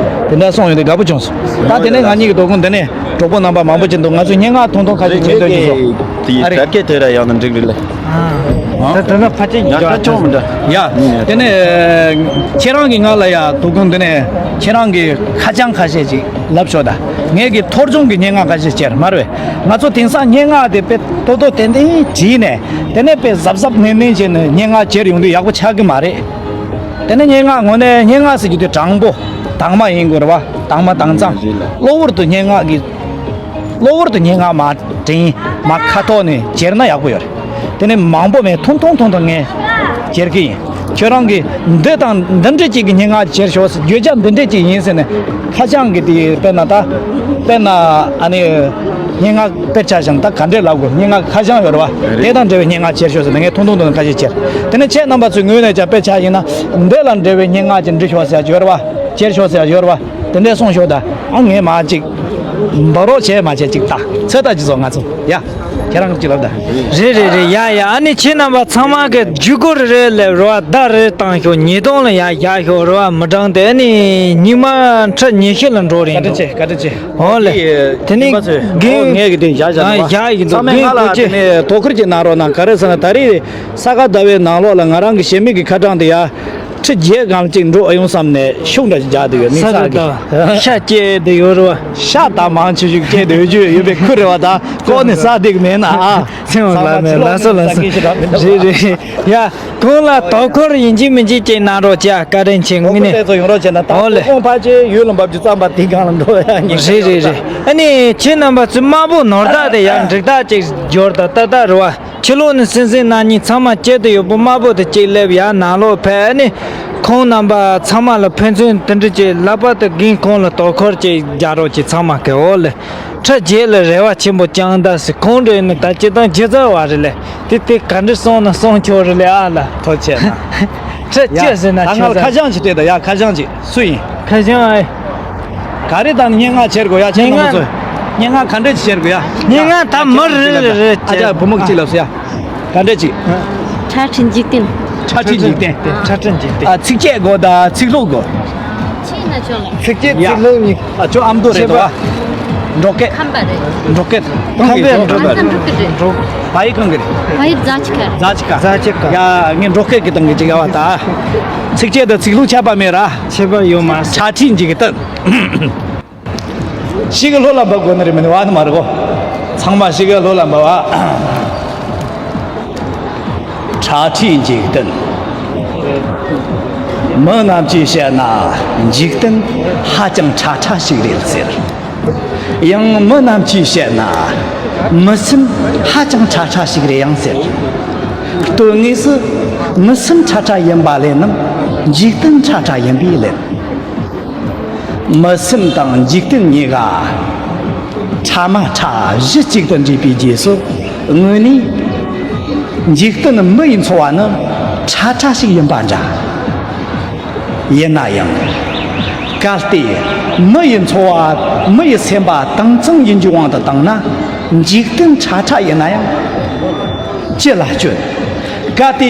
དེ་འདྲ་སོང་ཡོང་དུས་དགའ་པོ་བྱུང་སོང་། ད་དེ་ནས་ང་གཉིས་ཀྱི་དོ་དགོང་འདི་ནས་གྲོགས་པོ་རྣམ་པ་མང་པོ་ཅིག་འདུག་ང་ཚོས་སྙན་ངག་ཐུང་ཐུང་ཁ་ཤས་གྱེར་འདོན་བྱེད་སོང་། ཨ་རེད། ད་སྐད་དེ་ར་ཡང་ན་འགྲིག་རེད་ལེ། ད་དེ་ན་ཕལ་ཆེར་ཡང་ད་ཆོག་མི་འདྲ། ཡ། དེ་ནས་ཁྱེད་རང་གིས་ང་ལ་ཡ་དོ་དགོང་འདི་ནས་ཁྱེད་རང་གི་ཁ་བྱང་ཁ་ཤས་ཅིག་ལབ་ཤོག་ད། ངས་ཀྱི་ཐོར་ཅུང་གི་སྙན་ངག་ཁ་ཤས་གྱེར་མ་རེད། ང་ཚོ་དེང་སང་སྙན་ངག་དེ་དཔེ་ཏོག་ཏོག་ཏན་ཏན་བྲིས་ནས། དེ་ནས་དཔེ་གཟབ་གཟབ་ནན་ནན་བྱས་ནས་སྙན་ངག་གྱེར་ཡོང་དུས་ཡག་པོ་ཆགས་ཀྱི་མ་རེད། དེ་ནས་སྙན་ངག་དངོས་གནས་སྙན་ངག་ཟེར་རྒྱུ་དེ་དྲང་པོ་དྭངས་མ་ཡིན་དགོས་རེད་བ། དྭངས་མ་དྭངས་གཙང་། གློ་བུར་དུ་སྙན་ངག་གི། གློ་བུར་དུ་སྙན་ངག་མ་འབྲི། མ་ཁ་ཐོག་ནས་གྱེར་ན་ཡག་པོ་ཡོད་རེད། དེ་ནས་མང་པོ་མེད་ཐུང་ཐུང་ཐུང་ཐུང་ངས་གྱེར་གྱི་ཡིན། ཁྱོད་རང་གིས་འདི་དང་འདི་འདྲ་ཅིག་གི་སྙན་ངག་གྱེར་ཤོག་ཟེར། བརྗོད་བྱ་འདི་འདྲ་ཅིག་ཡིན་ཟེར་ནས་ཁ་བྱང་གི་དེ་དཔེར་ན་ད། དཔེར་ན་ཨ་ནི་སྙན་ངག་དཔེར་ཆ་བཞག་ན་ད་ག་འདྲས་ལབ་དགོས། སྙན་ངག་ཁ་བྱང་ཡོད་རེད་བ། དེ་དང་འབྲེལ་བའི་སྙན་ངག་གྱེར་ཤོག་ཟེར་ནས་ངས་ཐུང་ཐུང་ཐུང་ཐུང་ཁ་ཤས་གྱེར། དེ་ནས་ཁྱེད་རྣམ་པ་ཚོའི་ངོས་ནས་ཀྱང་དཔེ་ཆ་ཡིན་ན་འདི་ལ་འབྲེལ་བའི་སྙན་ངག་ཅིག་འབྲི་ཤོག་ཟེར་ཡག་ཡོད་རེད་བ། གྱེར་ཤོག་ཟེར་ཡག་ཡོད་རེད་བ། དེ་འདྲས་གསུངས་ཤོག་ད། ཨ་ངས་མ་ཅིག་འབད་རོགས་བྱས་མ་བྱས་ཅིག་ད་ཚོད་ལྟ་ཅིག་བཟོ་ང་ཚོ་ཡ། ཁྱེད་རང་ཅིག་ལབ་ད། རེད་རེད་རེད། ཡ་ཡ། ཨ་ནི་ཁྱེད་རྣམ་པ་ཚང་མ་གི་བརྒྱུད་སྐུར་རེ་ལབ་རེད་བ། བརྡ་རེ་བཏང་ཤོག་ཉིས་སྟོང་ལ་ཡ་བཞག་ཤོག་རེད་བ། མི་གྲངས་དེ་ཨ་ནི་ཉི་མ་ཁྲི་ཉི་ཤུ་ལ་འགྲོ་རེད་འདུག་བཀའ་དྲིན་ཆེ། བཀའ་དྲིན་ཆེ། ཨོ་ལེ། དེ་ནི་ཨོ་ངས་གི་དེ་བཞག་བཞག་ཨ་ནི་བཞག་ཡིན་འདུག་ཚང་མས་ང་ལ་དེ་ནས་དོ་ཁུར་ཅིག་གནང་རོགས་གནང་། ག་རེ་ཟེར་ན་ད་རེས་ས་ག་ཟླ་བའི་ནང་ལོགས་ལ་ང་རང་གི་གཞས་མིག་གི་ཁ་གྲངས་དེ་ཡ། ཁྲི་བརྒྱད་སྒང་ཅིག་འགྲོ་ཨེ་ཡོང་བསམ་ནས་ཤུགས་འདྲ་ཞིག་རྒྱག་དུ་ཡོད་མི་ས་ས་རེད་གི་ད། ཤ་སྐྱེས་དུ་ཡོད་རེད་བ། ཤ་དང་མང་ཆེ་ཤོས་སྐྱེས་དུ་ཡོད་རྒྱུ་ཡོད་པའི་ཁུལ་རེད་བ། ད་ཀོ་ནས་ས་སྡིག་མེད་ན་ཨ། ཚེ་དབང་ལགས་ནས་ལགས་སོ་ལགས་སོ། རེད་རེད་རེད། ཡ། ཁོང་ལ་དོ་ཁུར་ཡིན་གཅིག་མིན་གཅིག་ཅིག་གནང་རོགས་བྱ། བཀའ་དྲིན་ཆེ། དངོས་གནས། དེ་ཚོ་ཡོང་རོགས་བྱས་ན། ད་ཨོ་ལེ། ཁོང་ཕལ་ཆེར་ཡུལ་ལ་འབབ་རྒྱུ་ཙམ་པ་དེ་སྒང་ལ་འགྲོ་ཡ་ཉེ། རེད་རེད་རེད། ཨ་ནི་ཁྱེད་རྣམ་པ་ཚོས་དམར་པོ་ནོར་བདག་དེ་ཡར་འགྲིག་ཐག་ཅིག་འབྱོར་ད་ཏག་ཏག་རེད་བ། ཕྱི་ལོགས་ནས་སེམས་སེམས་ནང་ཉིད་ཚང་མ་སྐྱིད་དུ་ཡོད་པོ་དམར་པོ་དེ་གཅིག་སླེབས་ཡར་ནང་ལོགས་ཕེབས། ཨ་ནི་ཁོང་རྣམ་པ་ཚང་མ་ལ་ཕན་ཚུན་དེ་འདྲ་ཅིག་ལག་པ་དེ་འགེངས། ཁོང་ལ་དོ་ཁུར་ཅིག་རྒྱག་རོགས་ཀྱིས་ཚང་མ་གི། ཨོ་ལེ། ཁྲི་བརྒྱད་ལ་རེ་བ་ཆེན་པོ་བཅངས་ད་ཟེར། ཁོང་འདྲ་ནི་ད་སྤྱི་བཏང་སྒྱུ་རྩལ་བ་རེད་ལེ། དེ་དེ་ག་འདྲ་སོང་ན་སོང་ཆོག་རེད་ལེ་ཨ་ལ། ཐོ་ཆེ་ན། ཁྲི་ཡ། བཅུ་ཟེར་ན་ད་ང་ལ་ཆོག་ཁ་ས། བྱང་ཅིག་སྤྲད་དང་ཡ། ཁ་བྱང་ཅིག་སུ་ཡིན། ཁ་བྱང་ཨེ། ག་རེ་དང་སྙན་ངག་ཁྱེར་དགོས་ཡ། ཁྱེད་རྣམ་པ་ཚོས་སྙན་ངག་ག་འདྲ་ཅིག་ཁྱེར་དགོས་ཡ། སྙན་ངག་ད་མི་རེ་རེ་རེ་ཨ་ཅག་བུ་མོ་གཅིག་ལབ་སོ་ཡ། ག་འདྲ་ཅིག་ཁྲ་ཁྲི་འཇིག་རྟེན། ཁྲ་ཁྲི་འཇིག་རྟེན། ཁྲ་ཁྲི་འཇིག་རྟེན། ཨ། ཚིགས་བཅད་དགོས་དང་ཚིག་ལྷུག་དགོས། ཚིགས་བཅད་ཚིག་ལྷུག་གཉིས། ཨ། ཅོ་ཨ་མདོ་རེད་དོ། འབྲོག་སྐད། ཁམས་པ་རེད། འབྲོག་སྐད། ཁམས་པའི་འབྲོག་སྐད། ཁམས་པའི་འབྲོག་སྐད་རེད། བ་ཡིག་གང་གི་རེད། བ་ཡིག་རྫ་ཆུ་ཁ། རྫ་ཆུ་ཁ། རྫ་ཆུ་ཁ། ཡ། ངས་འབྲོག་སྐད་ཀྱི་སྟེང་གི་ཅིག་ཡ་བ་ད། ཚིགས་བཅད་དང་ཚིག་ལྷུག་ཁྱད་པར་མེད་ར། ཁྱད་པར་ཡོད་མ་རེད། ཁྲ་ཁྲི་འཇིག་རྟེན། ཤི་གི་ལྷོད་ལ་འབབ་དགོས་ནི་རེད། མི་ནི་བ་ནི་མ་རེད་གོ། ཚང་མ་ཤི་གི་ལྷོད་ལ་འབབ་ཨ། ཁྲ་ཁྲི་འཇིག་རྟེན། མི་རྣམས་ཀྱིས་བཤད་ན་འཇིག་རྟེན་ཧ་ཅང་ཁྲ་ཁྲ་ཞིག་རེད་ཟེར། ཡང་མི་རྣམས་ཀྱིས་བཤད་ན་མི་སེམས་ཧ་ཅང་ཁྲ་ཁྲ་ཞིག་རེད་ཡང་ཟེར། དོན་དངོས་སུ་མི་སེམས་ཁྲ་ཁྲ་ཡིན་པ་ལས་ནམ་འཇིག་རྟེན་ཁྲ་ཁྲ་ཡིན་པས་ལན། མི་སེམས་དང་འཇིག་རྟེན་གཉིས་ཀ་ཕྲ་མ་ཕྲ་གཞི་གཅིག་ཏུ་འདྲེས་པའི་རྗེས་སུ། དངོས་གནས་འཇིག་རྟེན་མི་ཡི་འཚོ་བ་ནི་ཁྲ་ཁྲ་ཞིག་ཡིན་པ་འདྲ། ཡིན་ན་ཡང་། གལ་ཏེ་མི་ཡི་འཚོ་བ། མི་ཡི་སེམས་པ་དྭངས་གཙང་ཡིན་རྒྱུའི་དབང་དུ་བཏང་ན། འཇིག་རྟེན་ཁྲ་ཁྲ་ཡིན་ན་ཡང་ཅི་ལ་སྐྱོན། གལ་ཏེ་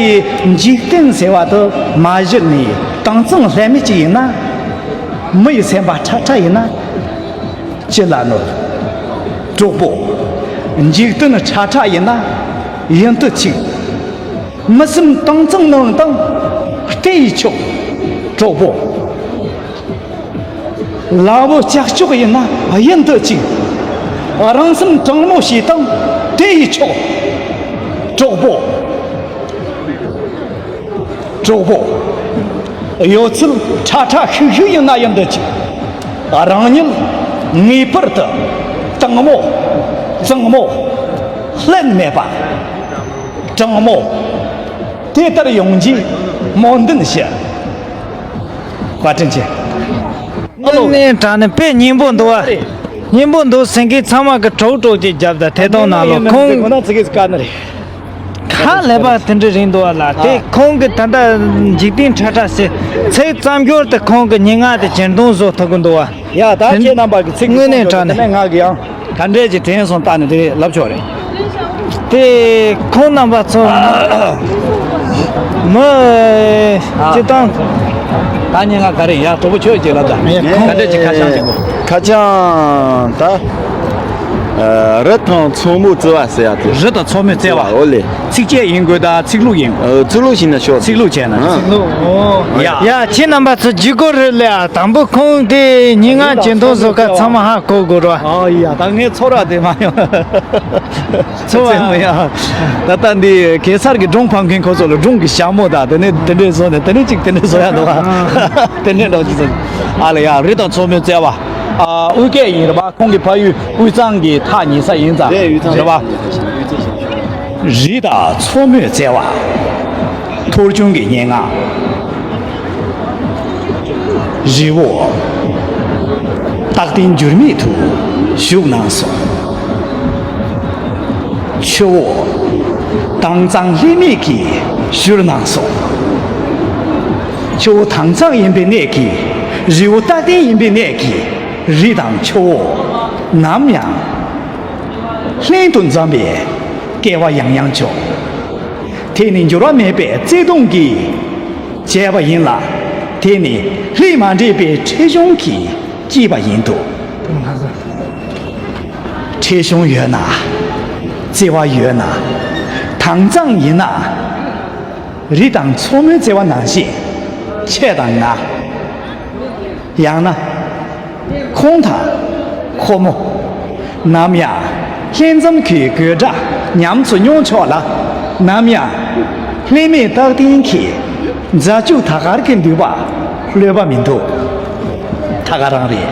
འཇིག་རྟེན་ཟེར་བ་དེ་མ་གཞི་ནས་དྭངས་གཙང་ལྷད་མེད་ཅིག་ཡིན་ན། མི་ཡི་སེམས་པ་ཁྲ་ཁྲ་ཡིན་ན་ཅི་ལ་གནོད། གྲོགས་པོ། འཇིག་རྟེན་ཁྲ་ཁྲ་ཡིན་ན་ཡིན་དུ་ཆུག། མི་སེམས་དྭངས་གཙང་ནང་དང་བལྟས་ཡི་ཆོག། གྲོགས་པོ། ལ་བོ་ལྕགས་ཀྱོག་ཡིན་ན་ཡིན་དུ་ཆུག། རང་སེམས་དྲང་མོ་ཞིག་དང་བལྟས་ཡི་ཆོག། གྲོགས་པོ། གྲོགས་པོ། ཡོད་ཚད་ཁྲ་ཁྲ་ཤིག་ཤིག་ཡིན་ན་ཡིན་དུ་ཆུག། རང་ཉིད་ངེས་པར་དུ་དྭངས་མོ། གཙང་མོ། ལྷད་མེད་པ། དྲང་མོ། དེ་ལྟར་ཡོང་རྒྱུའི་སྨོན་འདུན་ཞུ། བཀའ་དྲིན་ཆེ། ཨ་ལོ། ནས་དྲ་ནས་དཔེ་སྙན་པོ་འདུག་བ། སྙན་པོ་འདུག་ཟེར་མཁན་ཚང་མ་གི་གྲོགས་གྲོགས་ཀྱིས་རྒྱབ་དང་ཐད་གཏོང་གནང་ལོ། ཁོང་ཁོ་ན་ཚིག་གི་དཀའ་ནི་རེད། ཁ་ལས་པ་དེ་འདྲ་རིང་འདུག་བ་ལ། དེ་ཁོང་གི་ད་ལྟ་འཇིག་རྟེན་ཁྲ་ཁྲ་ཟེར་ཚིག་ཙམ་ཞོར་དུ་ཁོང་གི་སྙན་ངག་དེ་གྱེར་འདོན་བཟོ་ཐུབ་ཀྱི་འདུག་བ། ཡ། ད་ཁྱེད་རྣམ་པ་གི་ཚིག་དངོས་གནས་དྲང་གནས། ང་གི་ཡང་ག་འདྲས་ཀྱི་དྲན་སོང་ལྟ་ནས་དེ་ལབ་ཆོག་རེད། དེ་ཁོང་རྣམ་པ་ཚོ་མི་སྤྱི་བཏང་། ད་སྙན་ངག་ག་རེ་ཡིན་ཡ། གྲོགས་པོ་ཁྱོད་ཀྱིས་ལབ་དང་། ག་འདྲས་ཀྱི་ཁ་བྱང་ཅིག་གོ། ཁ་བྱང་ད། ཨ། རི་དང་མཚོ་མོའི་བརྩེ་བ་ཟེར་ཡ་དེ། རི་དང་མཚོ་མོའི་བརྩེ་བ། ཨོ་ལེ། ཚིགས་བཅད་ཡིན་དགོས་དང་ཚིག་ལྷུག་ཡིན་དགོས། ཨ། ཚིག་ལྷུག་བྱས་ན་ཤོག། ཚིག་ལྷུག་བྱས་ན། ཨ། ཚིག་ལྷུག། ཨོ། ཡ། ཡ། ཁྱེད་རྣམ་པ་ཚོ་བརྒྱུད་སྐུར་རེད་ལ། དང་པོ་ཁོང་དེ་སྙན་ངག་གྱེར་འདོན་བཟོ་ཁ་ཚང་མ་ཧ་གོ་དགོས་རོ། ཨོ་ཡ། ད་ངས་ཚོར་བ་དེ་མ་ཡོང་། ཚོར་བ། ཚོར་བ་ཡ། ད་ལྟ་འདི་གེ་སར་གྱི་སྒྲུང་ཕམ་མཁན་ཁོ་ཚོ་ལ་སྒྲུང་གི་ཞྭ་མོ་དང་དེ་ནས་དེ་འདྲས་བཟོ་ནས་དེ་ནས་ཅིག་དེ་འདྲས་བཟོ་ཡ་འདུག་བ། དེ་འདྲས་འདྲ་ཅིག་བཟོ། ཨ་ལ་ཡ། རི་དང་མཚོ་མོའི་བརྩེ་བ། ཨ། དབུས་སྐད་ཡིན་རེད་པ། ཁོང་གི་ཕ་ཡུལ་དབུས་གཙང་གི་ཐག་ཉེ་ས་ཡིན་ཙང་། རེད། དབུས་གཙང་རེད་པ། རི་དང་མཚོ་མོའི་བརྩེ་བ། ཐོར་ཅུང་གི་སྙན་ངག། རི་བོ། རྟག་བརྟན་འགྱུར་མེད་དུ་བཞུགས་གནང་སོང་། ཆུ་བོ། དྭངས་གཙང་ལྷད་མེད་ཀྱིས་བཞུར་གནང་སོང་། ཆུ་བོ་དྭངས་གཙང་ཡིན་པའི་གནད་ཀྱིས། རི་བོ་རྟག་བརྟན་ཡིན་པའི་གནད་ཀྱིས། རི་དང་ཆུ་བོ་ནམ་ཡང་ལྷན་དུ་འཛོམས་པའི་སྐལ་བ་ཡང་ཡང་བྱུང་། དེ་ནི་འགྱུར་བ་མེད་པའི་བརྩེ་དུང་གིས་བྱས་པ་ཡིན་ལ། དེ་ནི་ལྷད་མ་འདྲེས་པའི་ཁྲིད་གཞུང་གིས་བསྐྱེད་པ་ཡིན་ཏོ། ཁྲིད་གཞུང་ཡོད་ན། བརྩེ་བ་ཡོད་ན། དྭངས་གཙང་ཡིན་ན། རི་དང་མཚོ་མོའི་བརྩེ་བ་ནང་བཞིན། ཁྱེད་དང་ང་། ཡང་ན། ཁོང་དང་ཁོ་མོ། ནམ་ཡང་ལྷན་འཛོམས་ཀྱི་དགོད་སྒྲ་ཉམས་སུ་མྱོང་ཆོག་ལ། ནམ་ཡང་ལྷད་མེད་རྟག་བརྟན་གྱི་རྫ་ཆུ་དར་དཀར་གྱི་མདུད་པ་ལྷོད་པ་མི་འདུག་ད་ག་རང་རེད།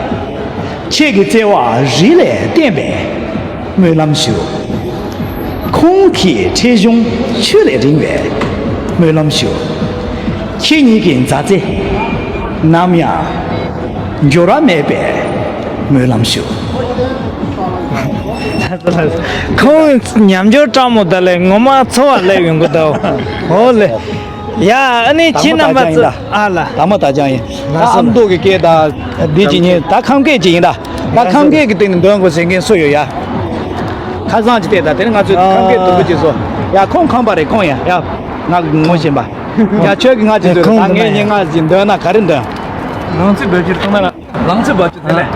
ཁྱེད་ཀྱི་བརྩེ་བ་རི་ལས་བརྟན་པའི་སྨོན་ལམ་ཞུ། ཁོང་གི་ཁྲེལ་གཞུང་ཆུ་ལས་རིང་བའི་སྨོན་ལམ་ཞུ། ཁྱེད་གཉིས་ཀྱི་མཛའ་བརྩེ་ནམ་ཡང་འགྱུར་བ་མེད་པའི་སྨོན་ལམ་ཞུ། ཁོང་ཉམས་འགྱུར་སྤྲང་མོ་ད་ལས་ངོ་མ་འཚོ་བ་སླེབས་ཡོང་གི་འདུག་འོ་ལེ། ཡ། ཨ་ནི་ཁྱེད་རྣམ་པ་ཚོ་ཨ་ལ། དར་མོ་དར་ལྕང་ཡིན། ད་ཨ་མདོ་གི་སྐད་དང་འདི་ཅི་ཡིན། ད་ཁམས་སྐད་ཅི་ཡིན་ད། ད་ཁམས་སྐད་ཀྱི་སྟེང་ནས་འདོན་དགོས་ཟེར་མཁན་སུ་ཡོད་ཡ། ཁ་སང་ཅི་བལྟས་ད་དེ་ནི་ང་ཚོས་ཁམས་སྐད་དུམ་བུ་ཅིག་བཟོ། ཡ་ཁོང་ཁམས་པ་རེད་ཁོང་ཡ། ཡ་ང་ངོ་ཤེས་པ། ཡ་ཁྱོད་ཀྱི་ང་ཅི་བཟོས་ད་ངས་ཉིན་ང་ཅི་འདོན་ན་ག་རེ་འདོན། ལང་ཚོའི་བབ་ཅོལ་ཐོག་མ་ལ། ལང་ཚོའི་བབ་ཅོལ་དེ་ལས།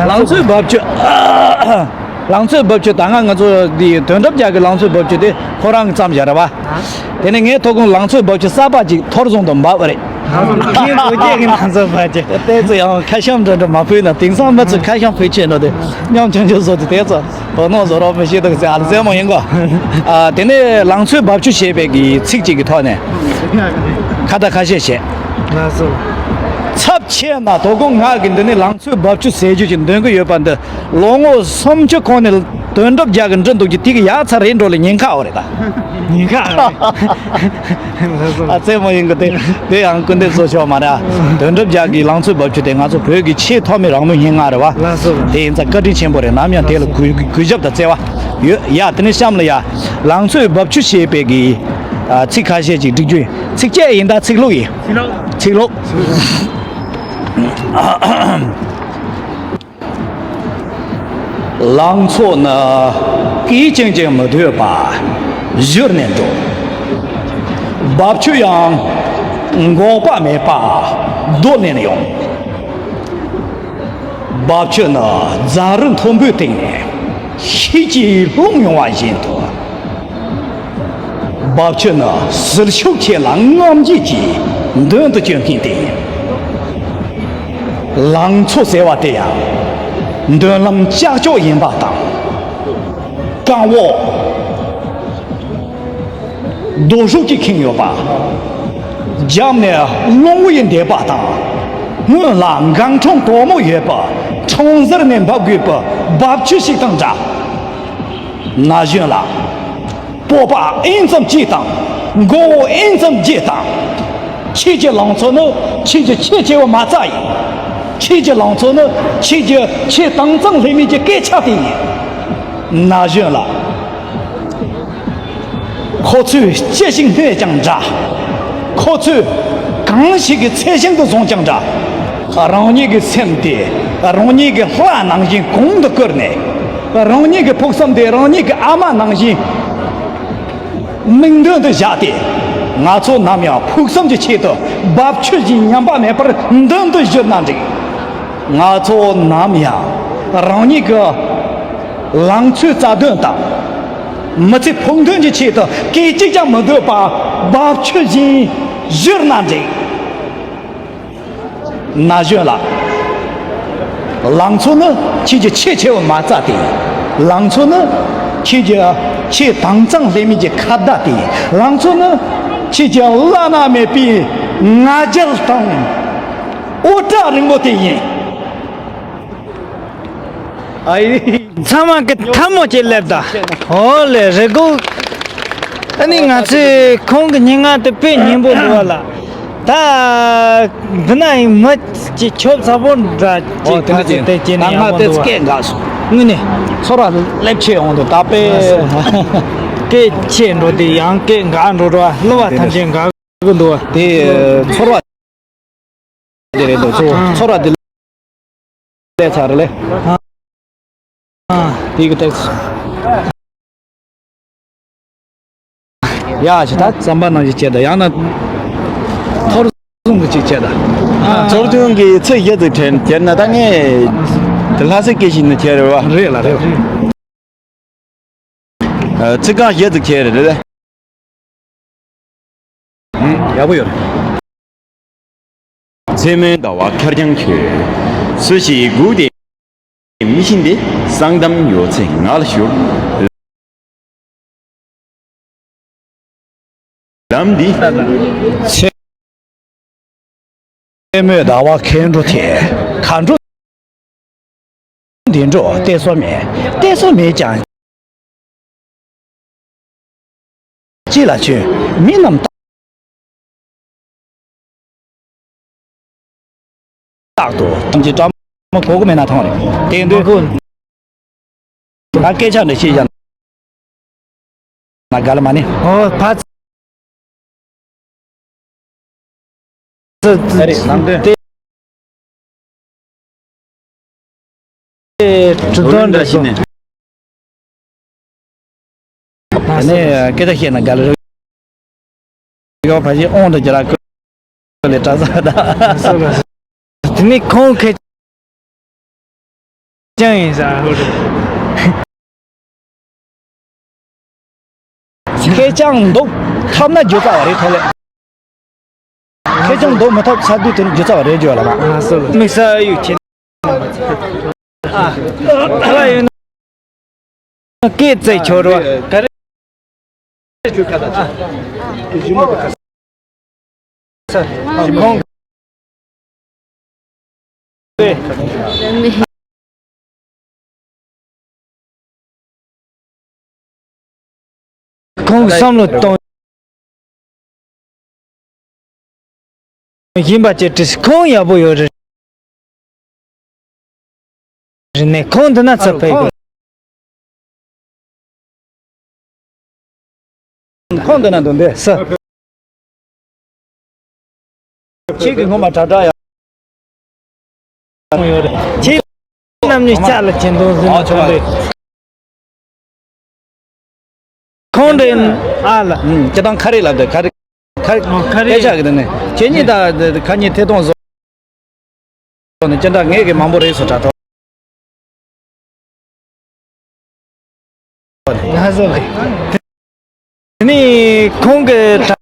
ལང་ཚོའི་བབ་ཅོལ། ལང་ཚོའི་བབ་ཅོལ་ད་སྔ་ང་ཚོ་འདི་དོན་གྲུབ་རྒྱལ་གྱི་ལང་ཚོའི་བབ་ཅོལ་དེ་ཁོ་རང་གིས་བརྩམས་བཞག་རེད་བ། དེ་ནས་ངའི་ཐོག་ཁོང་ལང་ཚོའི་བབ་ཅོལ་གསར་པ་ཅིག་ཐོར་བཟུང་དུ་འབབ་པ་རེད། ཁྱེད་བོད་རྒྱལ་གྱི་ལང་ཚོའི་བབ་ཅོལ། དེ་ཚོ་ཡང་ཁ་ཤམ་འདྲ་འདྲ་མ་ཕུལ་ན། དེང་སང་མི་ཚོས་ཁ་ཤམ་ཕུལ་ཆེད་འགྲོ་དུས་ཉམ་ཆུང་ཆུང་བཟོ་དུས་དེ་ཚོ་དོ་སྣང་བཟོ་རོགས་མི་ཤེས་འདུག་ཟེར། ཨ་ལ་རྩེད་མོ་ཡིན་གོ། ཨ་དེ་ནས་ལང་ཚོའི་བབ་ཅོལ་ཞེས་པའི་གི་ཚིག་ཅིག་གི་ཐོག་ནས་ཁ་བརྡ་ཁ་ཤས་བྱས། ལགས་སོ། ཚབས་ཆེ་ན་དོ་དགོང་ང་གི་འདི་ནས་ལང་ཚོའི་བབ་ཅོལ་ཟེར་རྒྱུ་ཞིག་འདོན་གི་ཡོད་པ་འདི། ལོ་ངོ་སུམ་ཅུ་གོང་ནས་དོན་གྲུབ་རྒྱལ་གྱིས་འབྲི་འདུག་རྒྱུ་དེ་གི་ཡག་ཚ་རེད་འགྲོ་ལ་ཉེན་ཁ་འོ་རེད་ད། ཉེན་ཁ་རེད། ལགས་སོ། ཨ་རྩེད་མོ་ཡིན་གི་དེ། དེ་ཡང་སྐུར་འདེབས་བཟོ་ཆོག་མ་རེད། དོན་གྲུབ་རྒྱལ་གྱི་ལང་ཚོའི་བབ་ཅོལ་དེ་ང་ཚོ་བོད་ཀྱི་ཆེས་ཐོག་མའི་རང་མོས་སྙན་ངག་རེད་བ། ལགས་སོ། དེ་ཡིན་ཙང་བཀའ་དྲིན་ཆེན་པོ་རེད། ནམ་ཡང་དེ་ལ་གུས་གུས་ཞབས་དང་བརྩེ་བ་ཡོད་ཡ། དེ་ནས་གཤམ་ལ་ཡ། ལང་ཚོའི་བབ་ཅོལ་ཞེས་པའི་གི་ཨ་ཚིག་ཁ་ཤས་ཅིག་བསྒྲིག་རྒྱུ་ཡིན། ཚིགས་བཅད་ཡིན་ད་ཚིག་ལྷུག་ཡིན། ཚིག་ལྷུག། ལང་ཚོ་ནི་སྐད་ཅིག་ཀྱང་མི་སྡོད་པར་བཞུར་ནས་འགྲོ། བབ་ཅོལ་ཡང་འགོག་པ་མེད་པར་རྡོལ་ནས་ཡོང་། བབ་ཅོལ་ནི་རྫ་རི་མཐོན་པོའི་སྟེང་ནས་ཤུགས་ཀྱིས་ལྷུང་ཡོང་བ་བཞིན་དུ། བབ་ཅོལ་ནི་ཟིལ་ཤུགས་ཆེ་ལ་རྔམ་བརྗིད་ཀྱིས་མདུན་དུ་བསྐྱོད་མཁན་དེ་ཡིན། ལང་ཚོ་ཟེར་བ་དེ་ཡང་མདུན་ལམ་ཀྱག་ཀྱོག་ཡིན་པ་དང་། རྐང་འོག་རྡོ་ཧྲུག་གིས་ཁེངས་ཡོད་པ། རྒྱབ་ནས་རླུང་བུ་ཡིས་འདེད་པ་དང་། སྔོན་ལ་འགག་འཕྲང་དོག་མོ་ཡོད་པ། འཕྲང་ཟུར་ནས་འབབ་དགོས་པའི་བབ་ཅོལ་ཞིག་དང་འདྲ། ན་གཞོན་ལགས། སྤོབས་པ་ཨེན་ཙམ་སྐྱེས་དང་། མགོ་བོ་ཨེན་ཙམ་རྒྱས་དང་། ཁྱེད་ཀྱི་ལང་ཚོ་ནི་ཁྱེད་ཀྱི་ཁྱད་ཆེ་བའི་མ་རྩ་ཡིན། ཁྱེད་ཀྱི་ལང་ཚོ་ནི་ཁྱེད་ཀྱི་ཆེས་དྭངས་གཙང་ལྷད་མེད་ཀྱི་སྐད་ཆ་དེ་ཡིན། ན་གཞོན་ལགས། ཁོ་ཚོས་ཅི་ཞིག་སྨྲས་ཀྱང་འདྲ། ཁོ་ཚོས་གང་ཞིག་གི་ཚད་ཞེང་དུ་བཟུང་ཀྱང་འདྲ། རང་ཉིད་ཀྱི་སེམས་དེ་རང་ཉིད་ཀྱི་ལྷ་ནང་བཞིན་གོང་དུ་བཀུར་ནས། རང་ཉིད་ཀྱི་ཕུགས་བསམ་དེ་རང་ཉིད་ཀྱི་ཨ་མ་ནང་བཞིན་མིག་མདུན་དུ་བཞག་སྟེ། ང་ཚོ་ནམ་ཡང་ཕུགས་བསམ་གྱི་ཆེད་དུ་རྦབ་ཆུ་བཞིན་ཉམས་པ་མེད་པར་མདུན་དུ་བཞུར་ན་འགྲིག། ང་ཚོ་ནམ་ཡང་རང་ཉིད་ཀྱི་ལང་ཚོའི་རྩ་དོན་དང་། མི་ཚེ་ཕུགས་འདུན་གྱི་ཆེད་དུ་སྐད་ཅིག་ཀྱང་མི་སྡོད་པར་རྦབ་ཆུ་བཞིན་བཞུར་ན་འགྲིག། ན་གཞོན་ལགས། ལང་ཚོ་ནི་ཁྱེད་ཀྱི་ཆེས་ཆེ་བའི་མ་རྩ་དེ་ཡིན། ལང་ཚོ་ནི་ཁྱེད་ཀྱི་ཆེས་དྭངས་གཙང་ལྷད་མེད་ཀྱི་ཁ་བརྡ་དེ་ཡིན། ལང་ཚོ་ནི་ཁྱེད་ཀྱི་བླ་ན་མེད་པའི་ང་རྒྱལ་དང་། འོད་སྒྲ་རིང་མོ་དེ་ཡིན། ཨའི། ཚང་མ་གི་ཐལ་མོ་ཅིག་སླེབས་ད། ཨོ་ལེ་རེ་སྒུག་ཨ་ནི་ང་ཚོས་ཁོང་གི་སྙན་ངག་དེ་དཔེ་སྙན་པོ་འདུག་བ་ལ། ད་འདི་ན་ཡིན་མི་ཅིག་ཆོབ་ཚ་པོ་འདྲ་ཅིག་ཨོ་དེ་ད་འདྲ་ཅིག་ཅིག་དེ་ཅི་ནས་ཡག་པོ་འདུག་བ། སྐད་འགག་སོང་། དངོས་གནས། ཚོར་བ་སླེབས་ཆེ་འོང་དུ་ད་དཔེ། སྐད་ཆེ་འགྲོ་དེ་ཡང་སྐད་འགག་འགྲོ་འགྲོ་བ། གླུ་བ་ཐམས་ཅད་འགག་གི་འདུག་བ། དེ་ཚོར་བ། དེ་རེད་འདུག་ཚོ་ཚོར་བ་དེ་ལས་ཚར་ལེ། དེ་གི་ཏེགས། ཡ་ཞེ་ད་རྩམ་པ་ནང་བཞིན་བྱས་ད་ཡང་ན་ཐོར་བཟུང་གི་ཅིག་བྱས་ད། ཚོར་ཐུང་གི་ཚིག་བཞི་ཙིག་དྲན་བྱས་ན་ད་ངས་དེ་ལྷ་སའི་སྐད་ཞིག་ནི་བྱས་རེད་བ། རེད་ལ་རེད་ལ། ཚིག་རྐང་བཞི་ཙིག་བྱས་རེད་ལེ། ཡག་པོ་ཡོད་རེད། མཚན་མོའི་ཟླ་བ་འཁར་རྐྱང་ཁྱོད། སུ་ཞིག་སྒུག་བསྡད་མི་ཤེས་ཏེ། གསང་གཏམ་ཡོད་ཚད་ངག་ལ་ཞུ། ལམ་འདི། མཚན་མོའི་ཟླ་བ་ཁེར་འགྲོ་དེ། གར་འགྲོ་འདི་འགྲོ་གཏད་སོ་མེད། གཏད་སོ་མེད་ཀྱང་། ཅི་ལ་བྱོན། མི་རྣམས་རྟག་ཏུ་ཐམས་ཅད་བཀྲ་མ་གོ་གོ་མེད་ན་ཐང་རེད། དེ་འདོད་ཁོ་ད་སྐད་ཆ་འདྲ་བཤད་ཡང་ན་དགའ་ལ་མ་ནི། ཨོ་ཕ་ཚ་ཚ་ཚ་རེད་ནང་དོན། དེ་གྲུབ་དོན་འདྲ་ཞིག་ནས། ཨ་ནི་སྐད་ཆ་བཤད་ན་དགའ་ལ་རེད། ཡོ་ཕ་ཞིག་ཨོང་དུ་ཅི་ར་ཀོ་ལེ་གྲྭ་ས་ད། དེ་ནི་ཁོང་ཁེ་ཅང་ཡིན་ས་ཧུ་རུ། ཁེ་ཅང་འདུག་ཐབས་ན་རྒྱུ་ཀ་བ་རེད་ཐོ་ལེ། ཁེ་ཅང་འདུག་མི་ཐབས་ས་དུས་དེ་ནི་རྒྱུ་ཚ་བ་རེད་བརྗོད་ལ་མ། དམིགས་ས་ཡུག་ཆེ། ཨ་ཁ་ཡོད་ན་སྐད་བཙལ་ཆོག་རོ། ག་རེ་ཁྱོད་ཁ་ད་ཆ་ཞུ་མ་ཁ་ས་ཁོང་ཁོང་བསམ་བློ་གཏོང་བཞིན་པ་ཅེ་དྲིས་ཁོང་ཡག་པོ་ཡོད་རེད། རེད་ནས་ཁོང་འདི་ན་ཚ་ཕེ་གོ། ཁོང་འདི་ན་འདུག་འདི་ས། ཁྱེད་ཀྱི་ངོ་མ་དྲག་དྲག་ཡང་ཡོད་རེད། ཁྱེད་རྣམ་གཉིས་ལྕགས་ལ་ཁྱེད་འདུག་ཟིན་ཨ་ཆོག་རེད། ཁོང་འདྲེན་ཨ་ལ། ཁྱེད་དང་ཁ་རེ་ལབ་དེ་ཁ་རེ། ཁ་ཁ་རེ་སྐད་ཆ་གི་དེ་ནས་ཁྱེད་གཉིས་ད་ཁ་གཉིས་ཐད་གཏོང་བཟོ་ནས་ཅི་འདྲ་ངས་གི་མང་པོ་རེད་སོ་དྲ་ཐོག་ང་ཚོ་ལ་དེ་ནི་ཁོང་གི་དྲ།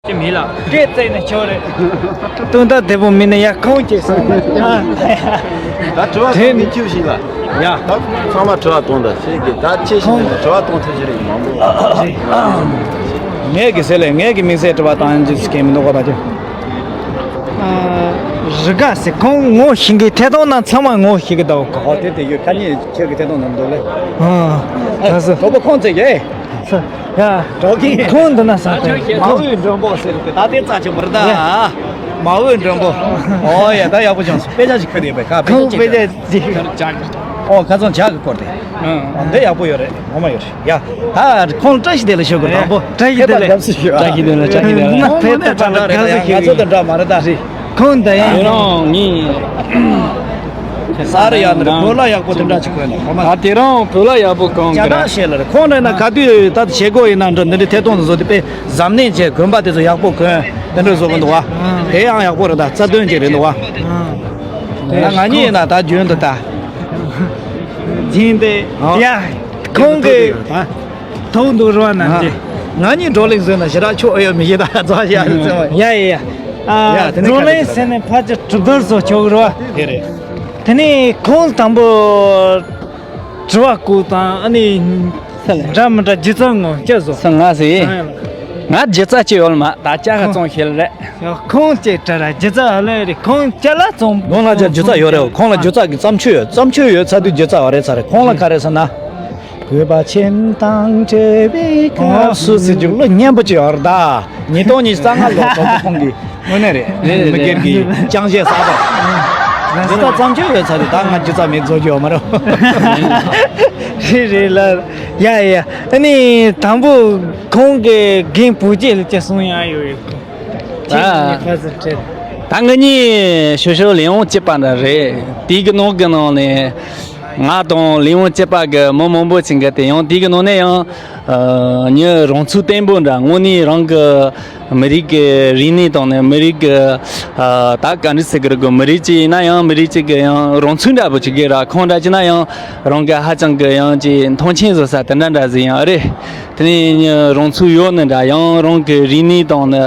ཅི་མི་ལ་སྐད་བཙལ་ནས་ཆོག་རེད། སྟོན་ཟླ་དེ་པོ་མིན་ན་ཡ་ཁོང་ཅེས་སོང་། ད་དྲི་བ་དེ་གཏོང་གི་ཁྱིའུ་ཞིག་ལ། ཡ། ད་ཚང་མ་དྲི་བ་གཏོང་ད་ཤེས་གི་ད་ཅི་ཞིག་ནས་དྲི་བ་གཏོང་ཐུབ་ཀྱི་རེད་མང་པོ། ངས་གི་ཟེར་ལས་ངས་གི་དམིགས་བསལ་དྲི་བ་བཏང་ཡིན་ཅི་ཞིག་གི་མི་འདུག་ག་པ་ཅི། རི་ག་ཟེར་ཁོང་ངོ་ཤེས་གི་ཐད་གཏོང་ན་ཚང་མ་ངོ་ཤེས་གི་འདུག་ག་ཨོ་དེ་དེ་ཡོད་ཁ་ཉིན་ཁྱེད་ཀྱི་ཐད་གཏོང་ན་འདུག་ལེ། ཨ་ད་ཟེར། གྲོགས་པོ་ཁོང་ཚེ་གི། ཡ། གྲོགས་ཀྱི་ཁོང་འདི་ན་ས་ཏེ། མ་འོས་མགྲོན་པོ་ཟེར་གི་ད་ལྟའི་རྩ་ཆེན་པོ་རེད་ད། མ་འོས་མགྲོན་པོ། ཨོ་ཡ་ད་ཡག་པོ་བྱུང་སོང་དཔེ་ཆ་ཞིག་ཁྱོད་དེ་ཡོད་པས་ཁ་དཔེ་ཆ་ཅིག་ཁྱོད་དེ། ཨོ་ཁ་ཚོན་ཇག་གི་སྐོར་དེ། འདི་ཡག་པོ་ཡོད་རེད་ངོ་མ་ཡོད་རེད་ཡ། ད་ཁོང་བཀྲ་ཤིས་བདེ་ལེགས་ཞུ་དགོས་དང་པོ། བཀྲ་ཤིས་བདེ་ལེགས། སྐྱབས་སུ་ཞུ་བ། བཀྲ་ཤིས་བདེ་ལེགས་བཀྲ་ཤིས་བདེ་ལེགས། ཁོང་ནི་ད་ད་ད་ཁ་ཟིག་ཞུ་གི་ང་ཚོ་དང་འདྲ་མ་རེད་ད། ཁོང་ད་ཡང་། ཡིན་རུང་ངས། ས་རུ་ཡང་འདིར་བོད་ལྭ་ཡག་པོ་དེ་འདྲ་ཅིག་གོན་ནས་ཁོ་མ། ད་དེ་རང་བོད་ལྭ་ཡག་པོ་གོན་གི་ར། ཅག་ཤེས་ལ་རེད་ཁོང་འདྲ་ན་ག་དུས་ད་བྱེད་སྒོ་ཡིན་ན་འདྲ་འདི་འདྲའི་ཐད་གཏོང་དུ་བཟོ་དེ་དཔེ་གཟབ་ནན་བྱས་གོན་པ་དེ་ཚོ་ཡག་པོ་གོན་དེ་འདྲ་བཟོ་གི་འདུག་བ། དེ་ཡང་ཡག་པོ་རེད་ད་རྩ་དོན་ཅིག་རེད་འདུག་བ། ད་ང་གཉིས་ཡིན་ན་ད་རྒྱུན་དུ་ད། སྦྱིན་དེ་ཡ་ཁོང་གི་ཐོག་འདུག་རོགས་གནང་རྗེ། ང་གཉིས་བགྲོ་གླེང་བཟོས་ན་ཞེ་དྲག་ཆོག་ཨེ་ཡོད་མི་ཤེས་ད་རྩ་བ་ཡ་ཡ་ཡ། ཡ་དེ་ནས་བགྲོ་གླེང་ཟེར་ནས་ཕལ་ཆེར་གྲུབ་རྡོར་བཟོ་ཆོག་གི་རོགས། དེ་རེད། དེ་ནས་ཁོང་དང་པོ་དྲི་བ་བཀོད་དང་ཨ་ནི་འདྲ་མི་འདྲ་སྒྱུ་རྩལ་ངོ་སྤྲོད་བཟོ། ས་ང་ཟེར། ང་སྒྱུ་རྩལ་ཅི་ཡོད་མ་ད་ཅག་ག་ཙོང་ཤེས་ལ་རེད། ཁོང་ཅེ་དྲ་ར་སྒྱུ་རྩལ་ཨ་ལེ་རེད་ཁོང་ཅ་ལ་ཙོང་། ཁོང་ལ་ཅག་སྒྱུ་རྩལ་ཡོད་རེད་ཁོང་ལ་སྒྱུ་རྩལ་གི་བརྩམས་ཆོས་ཡོད་བརྩམས་ཆོས་ཡོད་ཚ་དུས་སྒྱུ་རྩལ་བ་རེད་ཚ་རེད་ཁོང་ལ་ག་རེ་ཟེར་ན། བོད་པ་ཁྱིམ་དང་བྲལ་བའི་སྐབས་སུ་ཟེར་རྒྱུ་བློ་སྙན་པོ་ཅིག་ཡོད་རེད་ད། ཉིས་སྟོང་ཉི་ཤུ་རྩ་ལྔ་ལོ་གྲོགས་པོ་ཁོང་གིས། དངོས་གནས་རེད། རེད་མི་རེད། སྒེར་གྱི་ཅང་ཤེས་གསར་པ། འདི་ལྟར་བརྩམས་ཆོས་ཡོད་ཚར་དུས་ད་ང་སྒྱུ་རྩལ་མེད་བཟོ་རྒྱུ་ཡོད་མ་རེད། རེད་རེད་ལ། ཡ་ཡ། ཨ་ནི་དང་པོ་ཁོང་གི་རྒན་བུ་རྒྱུད་ལ་ཅི་གསུང་ཡ་ཡོད་ཡོད། ཁྱེད་ཀྱི་ཁ་ཟེར་ཁྲེལ། ད་ང་གཉིས་ཤོ་ཤོ་ལས་ཡོང་སྐྱིད་པ་འདྲ་རེད། དེའི་གི་ནང་གི་ནང་ནས། ང་དང་ལས་དབང་སྤྱི་པ་གི་མི་མང་པོ་ཅིག་གི་དེ་ཡང་དེ་གི་ནང་ནས་ཡང་ཨ་ཉི་རང་ཚུགས་བརྟན་པོ་འདྲ། དངོས་གནས་རང་གི་མི་རིགས་ཀྱི་རིག་གནས་དང་ནི་མི་རིགས་ཀྱི་ཨ་ད་ག་འདྲ་ཟེར་གི་རེད་གོ། མི་རིགས་གཅིག་ཡིན་ན་ཡང་མི་རིགས་གཅིག་གི་ཡང་རང་ཚུགས་འདྲ་པོ་ཅིག་གི་ར། ཁོང་འདྲ་ཅིག་ན་ཡང་རང་གི་ཧ་ཅང་གི་ཡང་ཅིག་མཐོང་ཆེན་བཟོ་ས་དེ་འདྲ་འདྲ་ཟིག་ཡང་རེད། དེ་ནས་ཉི་རང་ཚུགས་ཡོད་ནི་འདྲ། ཡང་རང་གི་རིག་གནས་དང་ནི་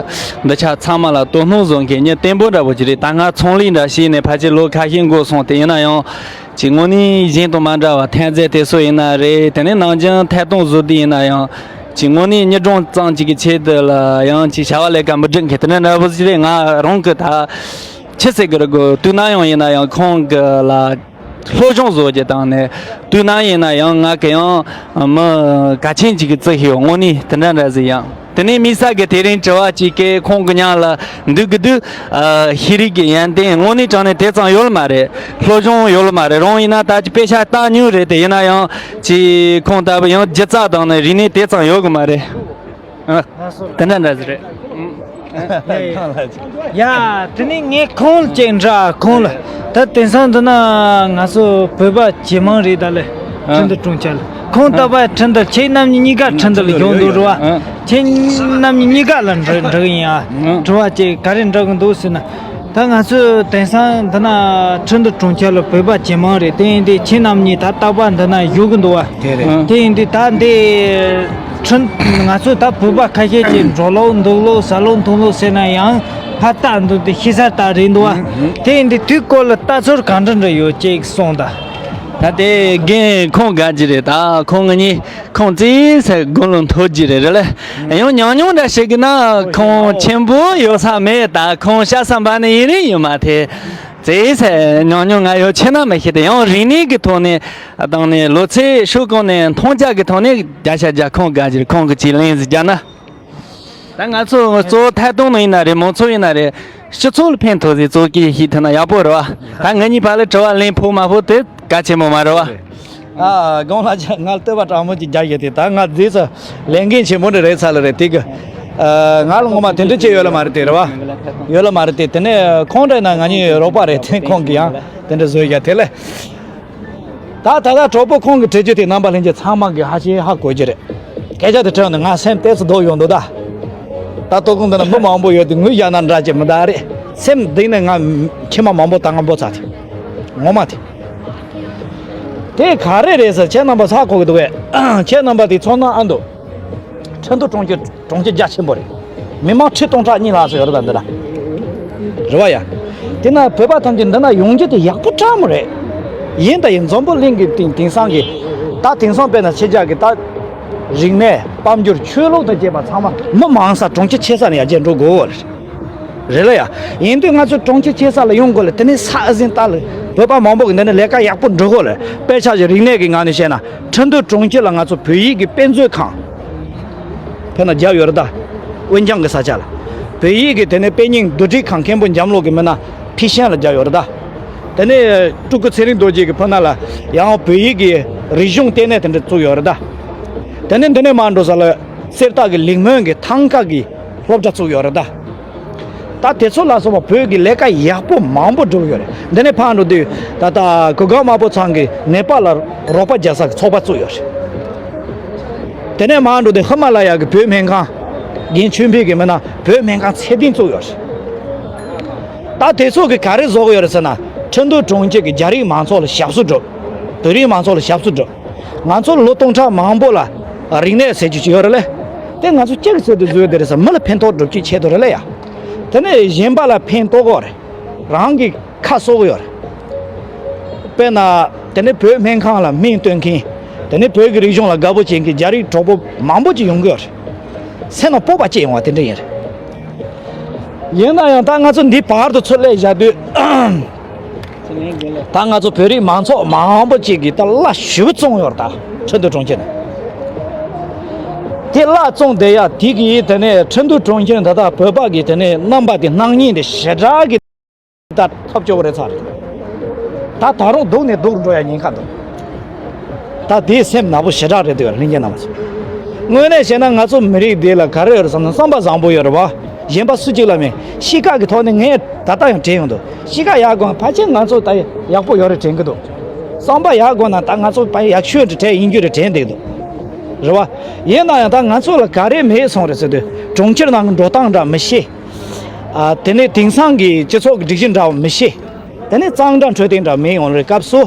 འདི་ཆ་ཚང་མ་ལ་དོ་སྣང་བཟོ་མཁན་ཉི་བརྟན་པོ་འདྲ་པོ་ཅིག་རེད། ད་ང་ཚོང་ལས་འདྲ་བྱས་ནས་ཕལ་ཆེར་ལོ་ཁ་ཤས་འགོར་སོང་། དེ་ཡིན་ན་ཡང་ཅིག་དངོས་གནས་གཞན་དང་མ་འདྲ་བ་ཐོན་རྫས་དེ་ཚོ་ཡིན་ན་རེད། དེ་ནས་ནང་ཆེན་ཐད་གཏོང་བཟོ་དུས་ཡིན་ན་ཡང་ཅིག་དངོས་གནས་ཉི་སྒྲོན་གཙང་ཅིག་གི་ཆེད་དུ་ལ་ཡང་ཅིག་བྱ་བ་ལས་ཀ་མི་སྒྲུབ་མཁན་དེ་འདྲ་འདྲ་པོ་ཅིག་རེད། ང་རང་གི་ད་ཆི་ཟེར་གི་རེད་གོ། དུས་ན་ཡང་ཡིན་ན་ཡང་ཁོང་གི་ལ་སློབ་སྦྱོང་བཟོ་རྒྱུ་དང་ནས་དུས་ན་ཡིན་ན་ཡང་ང་གི་ཡང་མི་གལ་ཆེན་ཅིག་གི་བརྩི་ཤེས་དངོས་གནས་དེ་འདྲ་འདྲ་ཟིག་ཡང་། དེ་ནས་དམིགས་བསལ་གི་དེ་རིང་དྲི་བ་གཅིག་གི་ཁོང་གི་མཉམ་ལ་འདུག་གི་འདུག་ཨ་ཤེས་རིག་གི་ཡོན་ཏན་དངོས་གནས་དྲང་གནས་དེ་ཙམ་ཡོད་ལ་མ་རེད། སློབ་སྦྱོང་ཡོད་ལ་མ་རེད། རང་ཡིན་ན་ད་ཅི་དཔེ་ཆ་ལྟ་མྱོང་རེད། དེ་ཡིན་ན་ཡང་ཅི་ཁོང་ལྟ་བུ་ཡང་སྒྱུ་རྩལ་དང་ནི་རིག་གནས་དེ་ཙམ་ཡོད་གི་མ་རེད། ཨ། དེ་འདྲ་འདྲ་ཟིག་རེད། ཡ། དེ་ནས་ངས་ཁོང་ལ་ཅིག་འདྲི། ཁོང་ལ་ད་དེང་སང་འདི་ན་ང་ཚོ་བོད་པ་ཇེ་མང་རེད་ད་ལེ། ཨ། ཁྲིན་ཏུའུ་གྲོང་ཁྱེར་ལ་ཁོང་ལྟ་བུ་ཁྲིན་ཏུའུ་ཁྱེད་རྣམ་གཉིས་གཉིས་ཀ་ཁྲིན་ཏུའུ་ལ་ཡོང་འདུག་རེད་བ། ཨ། ཁྱེད་རྣམ་གཉིས་གཉིས་ཀ་ལ་འདྲི་འདྲི་གི་ཡིན་ཨ། ཨ། དྲི་བ་ཅིག་ག་རེ་འདྲི་གི་འདུག་ཟེར་ན། ད་ང་ཚོས་དེང་སང་འདི་ན་ཁྲིན་ཏུའུ་གྲོང་ཁྱེར་ལ་བོད་པ་ཇེ་མང་རེད། དེ་ཡིན་དུས་ཁྱེད་རྣམ་གཉིས་ད་རྟག་པར་འདི་ན་བཞུགས་གི་འདུག་བ། དེ་རེད། དེ་ཡིན་དུས་ད་འདི་ཁྲིན་ང་ཚོས་ད་བོད་པ་ཁ་ཤས་ཀྱིས་འགྲོ་ལུགས་འདུག་ལུགས་ཟ་ལུགས་འཐུང་ལུགས་ཟེར་ན་ཡང་ཕར་ལྟ་འདུག་དེ་ཤི་ས་ལྟ་རེད་འདུག་བ། དེ་ཡིན་དུས་དེའི་སྐོར་ལ་ལྟ་ཚུལ་ག་འདྲ་འདྲ་ཡོད་ཅིག་གསུངས་དང་། ད་དེ་རྒན་ཁོང་དགའ་གི་རེད། ད་ཁོང་ང་གཉིས་ཁོང་བརྩིས་ཟེར་དགུང་ལོ་མཐོ་རྒྱུ་རེད་རེད་ལ། ཡང་ཉུང་ཉུང་འདྲ་ཞིག་གི་ན་ཁོང་ཆེན་པོ་ཡོད་ས་མེད། ད་ཁོང་ཤ་ས་འབའ་ནི་ཡིན་རིང་ཡིན་མ་ཐེ་བརྩིས་ཟེར་ཉུང་ཉུང་ང་ཡོད་ཆེ་ན་མི་ཤེས་ཏེ། ཡང་རིག་གནས་ཀྱི་ཐོག་ནས་དང་ནས་ལོ་ཚད་ཤོག་གོང་ནས་མཐོང་རྒྱ་གི་ཐོག་ནས་བརྒྱ་ཆ་བརྒྱ་ཁོང་དགའ་གི་རེད། ཁོང་གི་ཅིག་ལན་ཟིག་རྒྱག་ན། ད་ང་ཚོ་གཙོ་བོ་ཐད་གཏོང་ནང་ཡིན་ན་རེད། མང་ཚོགས་ཡིན་ན་རེད། སྤྱི་ཚོགས་ལ་ཕན་ཐོགས་ཟིག་གཙོ་སྐྱེས་ཤིག་ཐུབ་ན་ཡག་པོ་རེད་བ། ད་ང་གཉིས་བར་ལ་དྲི་བ་ལན་ཕོག་མ་ཕོག་དེ་གལ་ཆེན་པོ་མ་རེད་བ། ཨ། དགོངས་ལ་ང་ལྟོས་པ་དྲང་མོ་ཅིག་རྒྱག་ཡོད་དེ། ད་ང་རྗེས་སུ་ལས་འགན་ཆེན་པོ་འདྲ་རེད་ཚར་ལ་རེད་དེ་གི། ཨ། ང་ལ་ངོ་མ་དེ་འདྲ་ཅིག་ཡོད་ལ་མ་རེད་དེ་རེད་བ། ཡོད་ལ་མ་རེད་དེ། དེ་ནས་ཁོང་འདྲ་ན་ང་གཉིས་རོགས་པ་རེད་དེ། ཁོང་གི་ཡང་དེ་འདྲ་བཟོས་ཡ་དེ་ལས། ད་ད་ལྟ་གྲོགས་པོ་ཁོང་གི་དྲི་རྒྱུ་དེ་རྣམ་པ་ལྷན་རྒྱས་ཚང་མ་གི་ཧ་ཅང་ཧ་གོ་རྒྱུ་རེད། སྐད་ཆ་དེ་དྲན་ནས་ང་སེམས་ཏོག་ཙམ་སྡུག་ཡོང་འདུག་ད། ད་ལྟ་གོང་དེ་ན་མི་མང་པོ་ཡོད་དེ་ངུ་ཡ་ན་འདྲ་ཅིག་མི་འདུག་རེད། སེམས་གཏིང་ནས་ང་མཆི་མ་མང་པོ་བཏང་ང་འབོ་ཚར་དེ། ངོ་མ་དེ། དེ་ག་རེ་རེད་ཟེར་ཁྱེད་རྣམ་པ་ཧ་གོ་གི་འདུག་གས། ཁྱེད་རྣམ་པ་དེ་ཚོར་སྣང་ཨ་འདུག་ཁྲིན་ཏུའུ་གྲོང་ཁྱེར་གྲོང་ཁྱེར་རྒྱ་ཆེན་པོ་རེད། མི་མང་ཁྲི་སྟོང་ཕྲག་གཉིས་ལྷག་ཙམ་ཡོད་རེད་ད་འདི་ལ། རེད་བ་ཡ། དེ་ན་བོད་པ་ཐམས་ཅད་འདི་ན་ཡོང་རྒྱུ་དེ་ཡག་པོ་དྲག་མོ་རེད། ཡིན་ད་ཡིན་འཛམ་བུ་གླིང་གི་དེང་དེང་སང་གི། ད་དེང་སང་དཔེར་ན་ཕྱི་རྒྱལ་གི་ད་རིག་གནས་དཔལ་འབྱོར་ཆོས་ལུགས་དང་བཅས་པ་ཚང་མ་མི་མང་ས་གྲོང་ཁྱེར་ཆེ་ས་ནས་ཡར་རྒྱས་འགྲོ་དགོས་རེད། རེད་ལ་ཡ། ཡིན་དུས་ང་ཚོ་གྲོང་ཁྱེར་ཆེ་ས་ལ་ཡོང་དགོས་ལ། དེ་ནས་ས་ཨ་ཟིན་ལྟ་ལ་བོད་པ་མང་པོ་གི་འདི་ནས་ལས་ཀ་ཡག་པོ་འགྲོ་དགོས་ལ། དཔེ་ཆ་ཞིག་རིག་གནས་ཀྱི་ངང་ནས་བཤད་ན་ཁྲིན་ཏུའུ་གྲོང་ཁྱེར་ལ་ང་ཚོ་བོད་ཡིག་གི་དཔེ་མཛོད་ཁང་ཕུ་ན་རྒྱབ་ཡོད་རེད་ད། དབོན་ལྗང་གི་ས་ཆ་ལ། བོད་ཡིག་གི་དེ་ནས་དཔེ་རྙིང་བསྡུ་སྒྲིག་ཁང་མཁན་པོ་འཇམ་ལོ་གི་མི་ན་ཕི་ཤན་ལ་རྒྱབ་ཡོད་རེད་ད། དེ་ནས་སྤྲུལ་སྐུ་ཚེ་རིང་རྡོ་རྗེ་གི་ཕུ་ན་ལ་ཡང་བོད་ཡིག་གི་རིག་གཞུང་ལྟེ་གནས་དེ་འདྲ་བཙུགས་ཡོད་རེད་ད། དེ་ནས་འདི་ནས་མར་འགྲོ་ས་ལ་གསེར་རྟ་གི་ལིང་མོན་གི་ཐང་ཀ་གི་སློབ་གྲྭ་བཙུགས་ཡོད་རེད་ད། ད་དེ་ཚོ་ལ་སོགས་པ་བོད་ཀྱི་ལས་ཀ་ཡག་པོ་མང་པོ་སྒྲུབ་ཡོད་རེད། འདི་ནས་ཕར་འགྲོ་དུས་ད་ལྟ་གུ་གེ་དམར་པོ་ཚང་གི་ནེ་པ་ལ་རོགས་པ་རྒྱག་ས་གི་ཚོགས་པ་བཙུགས་ཡོད་རེད། དེ་ནས་མར་འགྲོ་དུས་ཧི་མ་ལ་ཡ་གི་བོད་སྨན་ཁང་། རྒན་ཆོས་འཕེལ་གི་མི་ན་བོད་སྨན་ཁང་ཚད་ལྡན་བཙུགས་ཡོད་རེད། ད་དེ་ཚོ་གི་ག་རེ་བཟོ་གི་ཡོད་རེད་ཟེར་ན། ཁྲིན་ཏུའུ་གྲོང་ཁྱེར་གི་རྒྱ་རིགས་མང་ཚོགས་ལ་ཞབས་སུ་སྒྲུབ། བོད་རིགས་མང་ཚོགས་ལ་ཞབས་སུ་སྒྲུབ། ང་ཚོ་ལོ་སྟོང་ཕྲག་མང་པོ་ལ་རིག་གནས་ཟེར་རྒྱུ་ཅིག་ཡོད་རེད་ལེ། དེ་ང་ཚོ་སྐྱེ་གི་ཚེ་དུ་བཟོས་དེ་རེད་ཟེར། མི་ལ་ཕན་ཐོགས་སྒྲུབ་ཀྱི་ཆེད་དུ་རེད་ལེ་ཡ། དེ་ནས་གཞན་པ་ལ་ཕན་ཐོགས་གི་ཡོད་རེད། རང་གི་ཁ་གསོ་གི་ཡོད་རེད། དཔེར་ན། དེ་ནས་བོད་སྨན་ཁང་ལ་སྨན་སྟོན་མཁན། དེ་ནས་བོད་ཀྱི་རིག་གཞུང་ལ་དགའ་པོ་བྱེད་མཁན་རྒྱ་རིགས་གྲོགས་པོ་མང་པོ་ཅིག་ཡོང་གི་ཡོད་རེད། སེམས་ལ་སྤོབས་པ་སྐྱེ་ཡོང་བ་དེ་འདྲ་ཡིན་རེད། ཡིན་ན་ཡང་ད་ང་ཚོ་འདི་བར་དུ་ཚུར་སླེབས་བཞག་དུས། ད་ང་ཚོ་བོད་རིགས་མང་ཚོགས་མང་པོ་ཅིག་གིས་ད་གླ་ཞེ་པོ་བཙོངས་ཡོད་རེད་ད། ཁྲིན་ཏུའུ་གྲོང་ཁྱེར་ནས། དེ་གླ་བཙོངས་བསྡད་ཡ་དེ་གིས་དེ་ནས་ཁྲིན་ཏུའུ་གྲོང་ཁྱེར་ད་ལྟ་བོད་པ་གི་དེ་ནས་རྣམ་པ་དེ་སྣང་བརྙན་དེ་ཞེ་དྲག་གི་ད་ཐོབ་སྐྱོ་བོ་རེད་ཚར། ད་ད་རུང་སྡུག་ནས་སྡུག་འགྲོ་ཡ་ཉེན་ཁ་འདུག་ད་དེའི་སེམས་ནག་པོ་ཞེ་དྲག་རེད་འདུག་ལྷན་རྒྱས་རྣམ་པ་ཚོ། དངོས་གནས་བཤད་ན་ང་ཚོ་མི་རིགས་འདི་ལ་ག་རེ་ཡོད་རེད་བསམ་ན་བསམ་པ་བཟང་པོ་ཡོད་རེད་བ། གཞན་པ་སུ་གཅིག་ལ་མེད། གཤིས་ཀ་གི་ཐོག་ནས་ངས་ད་ལྟ་ཡང་དྲན་ཡོང་འདུག་གཤིས་ཀ་ཡག་དགོས་ཕལ་ཆེར་ང་ཚོ་ད་ཡག་པོ་ཡོད་རེད་དྲན་གི་འདུག་བསམ་པ་ཡག་དགོས་ན་ད་ང་ཚོ་ཕ་ཡག་ཤོས་དེ་དྲན་ཡིན་རྒྱུ་རེད། དྲན་བསྡད་འདུག་རེད་བ། ཡིན་ན་ཡང་ད་ང་ཚོ་ལ་ག་རེ་མེད་སོང་རེད་ཟེར་དུས་གྲོང་ཁྱེར་ནང་གི་འགྲོ་སྟངས་འདྲ་མི་ཤེས། ཨ་དེ་ནས་དེང་སང་གི་སྤྱི་ཚོགས་ཀྱི་སྒྲིག་གཞི་འདྲ་བ་མི་ཤེས། དེ་ནས་གཙང་སྦྲ་འཕྲོད་བསྟེན་འདྲ་མེད་ཡོང་རེད། སྐབས་སུ་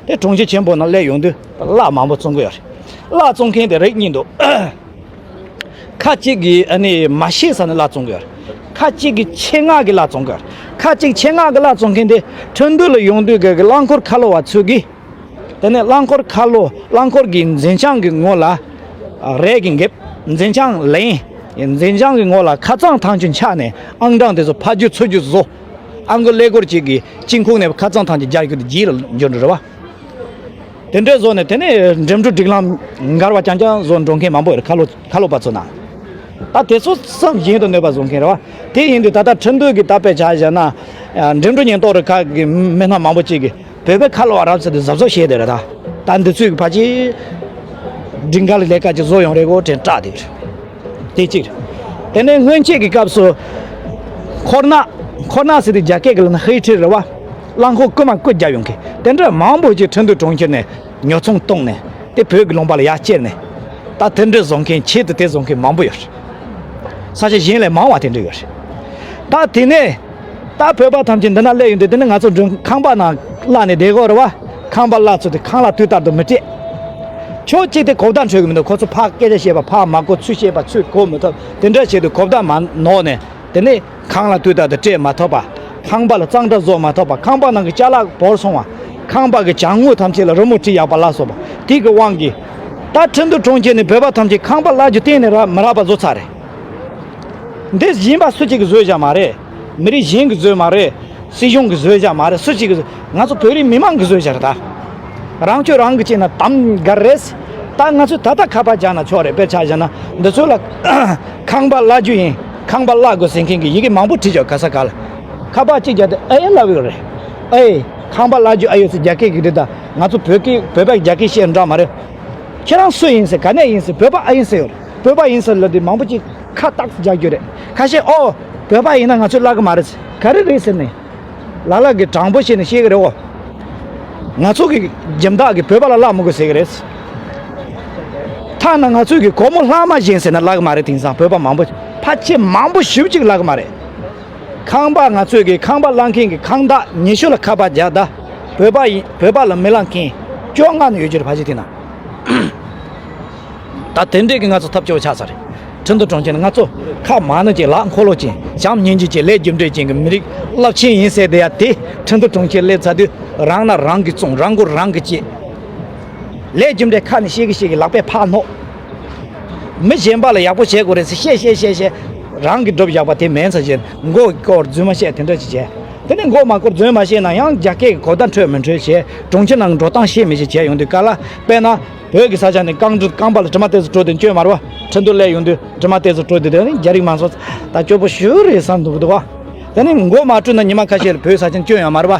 དེ་གྲོང་ཁྱེར་ཆེན་པོ་ནང་སླེབས་ཡོང་དུས་གླ་མང་པོ་བཙོང་གི་ཡོད་རེད། གླ་བཙོང་མཁན་དེ་རིགས་གཉིས་འདུག་ཁ་ཅིག་གིས་ཨ་ནི་མ་ཤེས་ས་ནས་གླ་བཙོང་གི་ཡོད་རེད། ཁ་ཅིག་གིས་ཆེད་མངགས་ཀྱིས་གླ་བཙོང་གི་ཡོད་རེད། ཁ་ཅིག་ཆེད་མངགས་ཀྱིས་གླ་བཙོང་མཁན་དེ་ཁྲིན་ཏུའུ་ལ་ཡོང་དུས་ཀྱི་རླངས་འཁོར་ཁ་ལོ་བ་ཚོས་ཀྱིས། དེ་ནས་རླངས་འཁོར་ཁ་ལོ་རླངས་འཁོར་གྱི་འཛིན་བྱང་གི་ངོ་ལ་རས་ཀྱིས་འགེབས། འཛིན་བྱང་ལེན། འཛིན་བྱང་གི་ངོ་ལ་ཁ་རྩང་ཐང་ཆུ་འཕྱགས་ནས་ཨང་གྲངས་དེ་ཚོ་ཕར་རྒྱུག་ཚུར་རྒྱུག་བཟོ། ཨང་ཀི་ཀླད་ཀོར་གཅིག་གི་དཀྱིལ་ཁུག་ནས་ཁ་རྩང་ཐང་ཆུ་རྒྱག་རྒྱུ་དེ་རྗེས་ལ་འགྱུར་འགྲོ་རེད་བ། དེ་འདྲ་བཟོ་ནས་དེ་ནས་འགྲིམ་འགྲུལ་སྒྲིག་ལམ་འགལ་བ་རྐྱང་རྐྱང་བཟོ་འགྲོ་མཁན་མང་པོ་ཡོད་རེད། ཁ་ལོ་ཁ་ལོ་པ་ཚོ་ནང་། ད་དེ་ཚོ་བསམ་བཞིན་དུ་གནོད་པ་བཟོ་མཁན་རེད་བ། དེ་ཡིན་དུས་ད་ལྟ་ཁྲིན་ཏུའུ་གི་ད་དཔེ་ཆ་བཞག་ན། འགྲིམ་འགྲུལ་ཉེན་རྟོག་རུ་ཁག་གི་མི་སྣ་མང་པོ་ཅིག་གིས་བོད་པའི་ཁ་ལོ་བ་རབས་ཟེར་དུས་གཟབ་གཟབ་བྱས་བསྡད་རེད་ད། ད་འདི་ཚོས་ཕལ་ཆེར་སྒྲིག་འགལ་ལས་ཀ་ཅིག་བཟོ་ཡོང་རེད་གོ་དྲན་སྐྲག་བསྡད་རེད། དེ་གཅིག་རེད། དེ་ནས་སྔོན་ཆད་ཀྱི་སྐབས་སུ་འཁོར་ནག་འཁོར་ནག་ཟེར་དུས་རྒྱ་སྐད་ཀྱི་ལ་ན་ཧེ་ཁྲི་རེད་བ། རླངས་འཁོར་རྐུ་མ་རྐུ་རྒྱབ་ཡོང་མཁན་དེ་འདྲ་མང་པོ་ཅིག་ཁྲིན་ཏུའུ་གྲོང་ཁྱེར་ནས་ཉོ་ཚོང་བཏང་ནས་དེ་བོད་ཀྱི་ལུང་པ་ལ་ཡར་བསྐྱལ་ནས། ད་དེ་འདྲ་བཟོ་མཁན་ཆེད་དུ་དེ་བཟོ་མཁན་མང་པོ་ཡོད་རེད། ས་ཆ་གཞན་ལས་མང་བ་དེ་འདྲ་ཡོད་རེད། ད་དེ་ནས་ད་བོད་པ་ཐམས་ཅད་འདི་ན་སླེབས་ཡོང་དུས་དེ་ནས་ང་ཚོ་མགྲོན་ཁང་པ་ནང་བརླག་ནས་བསྡད་དགོས་རེད་བ། ཁང་པ་བརླག་ཚུལ་དེ་ཁང་གླ་དུས་ལྟར་དུ་མི་སྤྲད། ཕྱོགས་གཅིག་དེ་གོ་བརྡ་འཕྲོད་ཀྱི་མི་འདུག་ཁོ་ཚོ་ཕར་སྐད་ཆ་བཤད་པ་ཕར་མ་གོ། ཚུར་བཤད་པ་ཚུར་གོ་མི་ཐུབ། དེ་འདྲ་བྱས་དུས་གོ་བརྡ་མ་ནོར་ནས། དེ་ནས་ཁང་གླ་དུས་ལྟར་དུ་སྤྲད་མ་ཐུབ་པ། ཁང་པ་ལ་གཙང་སྦྲ་བཟོ་མ་ཐུབ་པ། ཁང་པ་ནང་གི་ཅ་ལག་བོར་སོང་བ། ཁང་པ་གི་བྱང་ངོས་ཐམས་ཅད་ལ་རི་མོ་བྲིས་ཡག་པ་བརླག་སོང་བ། དེ་གི་དབང་གིས་ད་ཁྲིན་ཏུའུ་གྲོང་ཁྱེར་ནས་བོད་པ་ཐམས་ཅད་ཁང་པ་གླ་རྒྱུ་གཏན་ནས་རག་མི་རག་པ་བཟོ་ཚར་རེད། འདི་གཞན་པ་སུ་གཅིག་གིས་བཟོས་བཞག་མ་རེད། མི་རིགས་གཞན་གྱིས་བཟོས་མ་རེད། སྲིད་གཞུང་གིས་བཟོས་བཞག་མ་རེད། སུ་གཅིག་གིས་བཟོས། ང་ཚོ་བོད་རིགས་མི་མང་གིས་བཟོས་བཞག་རེད་ད། རང་སྐྱོན་རང་གིས་བྱས་ན་དམ་དགའ་རེད། ད་ང་ཚོས་ད་ལྟ་ཁ་པར་རྒྱག་ན་ཆོག་རེད། དཔེར་ཆ་བཞག་ན་འདི་ཚོ་ལ་ཁང་པ་གླ་རྒྱུ་ཡིན། ཁང་པ་གླ་དགོས་ཟེར་མཁན་གྱི་ཡི་གེ་མང་པོ་བྲིས་བཞག་ག་ས་ག་ལ། ཁ་པར་གཅིག་རྒྱག་དུས་ཨེ་ལབ་ཡོད་རེད། ཨེ། ཁང་པ་གླ་རྒྱུ་ཨ་ཡོད་ཟེར་རྒྱ་སྐད་ཀྱི་རེད་ད། ང་ཚོ་བོད་སྐད་བོད་པ་རྒྱ་སྐད་བཤད་འདྲ་མ་རེད། ཁྱེད་རང་སུ་ཡིན་ཟེར། ག་ནས་ཡིན་ཟེར། བོད་པ་ཨེ་ཡིན་ཟེར་ཡོད་རེད། བོད་པ་ཡིན་ཟེར་ལབ་དུས་མང་པོ་ཅིག་ཁ་བཏགས་རྒྱག་རྒྱུ་རེད། ཁ་ཤས་ཨོ། བོད་པ་ཡིན་ན་ང་ཚོས་གླ་གི་མ་རེད་ཟེར། ག་རེ་རེད་ཟེར་ནས། ལ་ལ་གི་དྲང་པོ་བཤད་ནས་བཤད་གི་རེད་འོ། ང་ཚོ་གི་སྦྱིན་བདག་གི་བོད་པ་ལ་གླ་མི་དགོས་ཟེར་གི་རེད། ཐ་ན་ང་ཚོ་གི་སྒོར་མོ་ལྷག་མ་བཞེངས་ཟེར་ན་གླ་གི་མ་རེད། དེང་སང་བོད་པ་མང་པོ་ཕལ་ཆེར་མང་པོ་ཞེ་པོ་ཅིག་གླ་གི་མ་རེད། ཁང་པ་ང་ཚོ་གི་ཁང་པ་གླ་མཁན་གི་ཁང་བདག་ཉི་ཤུ་ལ་ཁ་པར་རྒྱག་ད། བོད་པ་ཡིན་བོད་པ་ལ་མི་གླ་མཁན་བཅོ་ལྔ་ནས་ཡོད་རྒྱུ་རེད་ཕལ་ཆེར་དེ་ན། ད་དེ་འདྲས་ཀྱི་ང་ཚོ་ཐབས་སྐྱོ་ཆགས་ཚར་རེད། ཁྲིན་ཏུའུ་གྲོང་ཁྱེར་ནི་ང་ཚོ་ཁ་མང་ནི་ཅན་ལག་འཁོར་ལོ་ཅན་བྱམས་སྙིང་རྗེ་ཅན་ལས་རྒྱུ་འབྲས་ཅན་གྱི་མི་རིགས་རླབས་ཆེན་ཡིན་ཟེར་དེ་ཡ་དེ་ཁྲིན་ཏུའུ་གྲོང་ཁྱེར་སླེབས་ཚར་དུས་རང་ན་རང་གིས་བཙོང་རང་མགོ་རང་གིས་བཅད། ལས་རྒྱུ་འབྲས་ཁ་ནས་བཤད་གི་བཤད་གི་ལག་པས་ཕར་སྣོག་མི་གཞན་པ་ལ་ཡག་པོ་བྱེད་དགོས་རེད་ཟེར་བཤད་བཤད་བཤད་བཤད། རང་གིས་སྒྲུབ་ཡག་པ་དེ་མིན་ཚར་བཞིན་མགོ་སྐོར་རྫུན་མ་བཤད་དེ་འདྲ་ཅིག་བྱས། དེ་ནས་མགོ་མ་སྐོར་རྫུན་མ་བཤད་ན་ཡང་རྒྱ་སྐད་ཀྱི་གོ་བརྡ་འཕྲོད་མི་འཕྲོད་བྱས། གྲོང་ཁྱེར་ནང་གི་འགྲོ་སྟངས་ཤེས་མི་ཤེས་བྱས་ཡོང་དུས་ག་ལ་དཔེར་ན། བོད་ཀྱི་ས་ཆ་ནས་རྐང་གྲུ་རྐང་པ་ལ་དྲི་མ་ཏོག་ཙམ་བྲོ་དུས་སྐྱོན་མ་རེད་བ། ཁྲིན་ཏུའུ་སླེབས་ཡོང་དུས་དྲི་མ་ཏོག་ཙམ་བྲོ་དུས་དེ་ནི་རྒྱ་རིགས་མང་ཚོགས་ད་སྐྱོ་པོ་ཞེ་པོ་རེད་བསམ་འདུག་འདུག་བ། དེ་ནི་མགོ་མ་བཀྲུས་ན་ཉི་མ་ཁ་ཤས་ལ་བོད་ས་ཆ་ནས་སྐྱོན་ཡོང་མ་རེད་བ།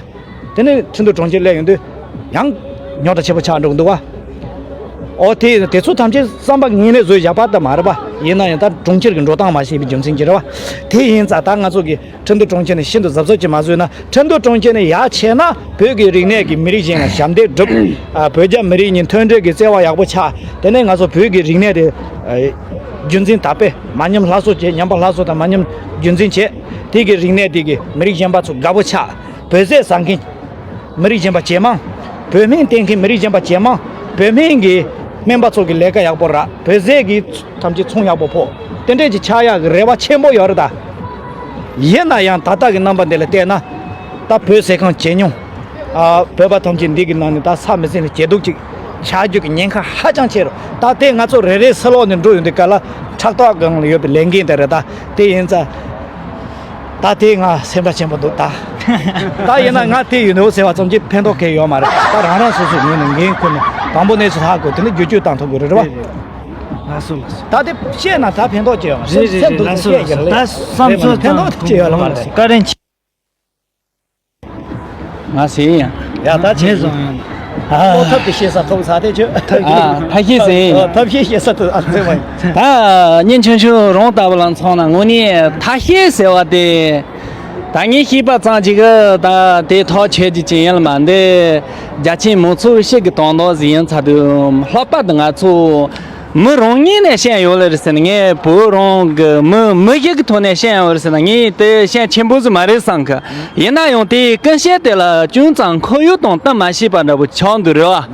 དེ་ནི་ཁྲིན་ཏུའུ་གྲོང་ཁྱེར་སླེབས་ཡོང་དུས་ཡང་རྙོག་དྲ་ཆེ་པོ་ཆགས་འགྲོ་གི་འདུག་བ། ཨོ་དེ་དེ་ཚོ་ཐམས་ཅད་བསམ་པ་ངན་ལས་བཟོས་བཞག་པ་ད་མ་རེད་བ། ཡིན་ན་ཡང་ད་གྲོང་ཁྱེར་གྱི་འགྲོ་སྟངས་མ་ཤེས་པའི་རྒྱུ་མཚན་གྱིས་རེད་བ། དེ་ཡིན་ཙང་ད་ང་ཚོ་གི་ཁྲིན་ཏུའུ་གྲོང་ཁྱེར་ནས་ཤིན་ཏུ་གཟབ་གཟབ་ཅིག་མ་བཟོས་ན། ཁྲིན་ཏུའུ་གྲོང་ཁྱེར་ནས་ཡར་ཆས་ན་བོད་ཀྱི་རིག་གནས་ཀྱི་མི་རིགས་གཞན་ལ་ཞབས་འདེགས་སྒྲུབ། ཨ། བོད་རྒྱ་མི་རིགས་གཉིས་མཐུན་འབྲེལ་གྱི་བརྩེ་བ་ཡག་པོ་ཆགས། དེ་ནས་ང་ཚོ་བོད་ཀྱི་རིག་གནས་དེ་རྒྱུན་འཛིན་དར་སྤེལ། མ་ཉམས་སླར་གསོ་བྱས། ཉམས་པ་སླར་གསོ་དང་མ་ཉམས་རྒྱུན་འཛིན་བྱས། དེ་གི་རིག་གནས་དེ་གི་མི་རིགས་གཞན་པ་ཚོ་དགའ་པོ་ཆགས། བོད་ཟས་ཟ་མཁན་མི་རིགས་གཞན་པ་ཇེ་མང་། བོད་སྨན་བསྟེན་མཁན་མི་རིགས་གཞན་པ་ཇེ་མང་། བོད་སྨན་གྱི་སྨན་པ་ཚོ་གི་ལས་ཀ་ཡག་པོ་རག་བོད་ཟས་ཀྱི་ཐམས་ཅད་ཚོང་ཡག་པོ་ཕོག་དེ་འདྲས་ཀྱི་ཆགས་ཡག་གི་རེ་བ་ཆེན་པོ་ཡོད་རེད་ད། ཡིན་ན་ཡང་ད་ལྟ་གི་རྣམ་པ་འདི་ལ་བལྟས་ན། ད་བོད་ཟས་ཁང་ཇེ་ཉུང་། ཨ། བོད་པ་ཐམས་ཅད་འདི་གི་ནང་ནས་ད་ས་མི་ཟིན་ལ་ཇེ་སྡུག་ཅིག་ཆགས་རྒྱུ་གི་ཉེན་ཁ་ཧ་ཅང་ཆེ་རུ། ད་ལྟའི་ང་ཚོ་རེ་རེ་སི་ལོག་ནས་འགྲོ་ཡོང་དུས་ག་ལ་ཕྲག་ཐོག་སྒང་ལ་ཡོད་པའི་ལས་འགན་དེ་རེད་ད། དེ་ཡིན་ཙང་། ད་དེ་ང་སེམས་ཁྲལ་ཆེན་པོ་འདུག་ད། ད་ཡིན་ན་ང་དེ་ཡིན་ནོ་ཟེར་བ་ཙམ་གྱིས་ཕན་ཐོགས་གང་ཡང་ཡོད་མ་རེད། ད་རང་རང་སོ་སོའི་ངོས་ནས་འགན་ཁུར་ནས་དང་པོ་གནས་ཚུལ་ཧ་གོ་དེ་ནས་བསྒྱུར་བཅོས་བཏང་ཐུབ་དགོས་རེད་བ། ལགས་སོ་ལགས་སོ། ད་དེ་བཤད་ན་ད་ཕན་ཐོགས་ཅི་ཡོད་མ་རེད། རེད་རེད་སེམས་རེད་སྡུག་ལགས་སོ་སྡུག་ལགས་སོ། བཤད་ཡོད་རེད། ད་བསམ་ཚུལ་ཕན་ཐོགས་ཅི་ཡོད་ལ་མ་རེད། བཀའ་དྲིན་ཆེ། ང་ཟེར་ཡང་། ཡ་ད་ཆེ་ངས་བཟང་ཡང་། ཨ། ཐབས་ཀྱི་ཤེས་ས་ཐོབ་ས་དེ་ཆོས། ཨ། ཐབས་ཤེས་ཟེར། ཨ། ཐབས་ཤེས་ཤེས་ས་དེ་ཨ་ཙེ་མ་ཡིན། ད་ཉིན་ཆུང་ཆུང་རོང་ལྟ་བུ་ལ་མཚོན་ན་དངོས་གནས་ཐབས་ཤེས་ཟེར་བ་དེ། ད་ངས་ཤེས་པ་ཙམ་ཅིག་གི་ད་དེ་ཐག་ཆོད་ཀྱི་ཅི་ཡིན་ལ་མ་འདི། རྒྱ་ཆེན་མང་ཚོགས་ཤིག་གི་དོན་དག་ཟིག་ཡིན་ཚར་དུས་ལྷག་པར་དུ་ང་ཚོ་མི་རང་ཉིད་ནས་བཤད་ཡོད་ལེ་རེད་ཟེར་ན། ངས་བོད་རང་གི་མི་མི་ཞིག་གི་ཐོག་ནས་བཤད་ཡོད་རེད་ཟེར་ན། ངས་དེ་བཤད་ཆེན་པོ་ཟིག་མ་རེད་བསམ་གི། ཡིན་ན་ཡང་དེའི་ཀུན་གཤིས་དེ་ལ་ཅུང་ཙམ་ཁོར་ཡུག་དང་བསྟུན་མ་ཤེས་པ་འདྲ་པོ་ཆགས་འདུག་རེད་བ།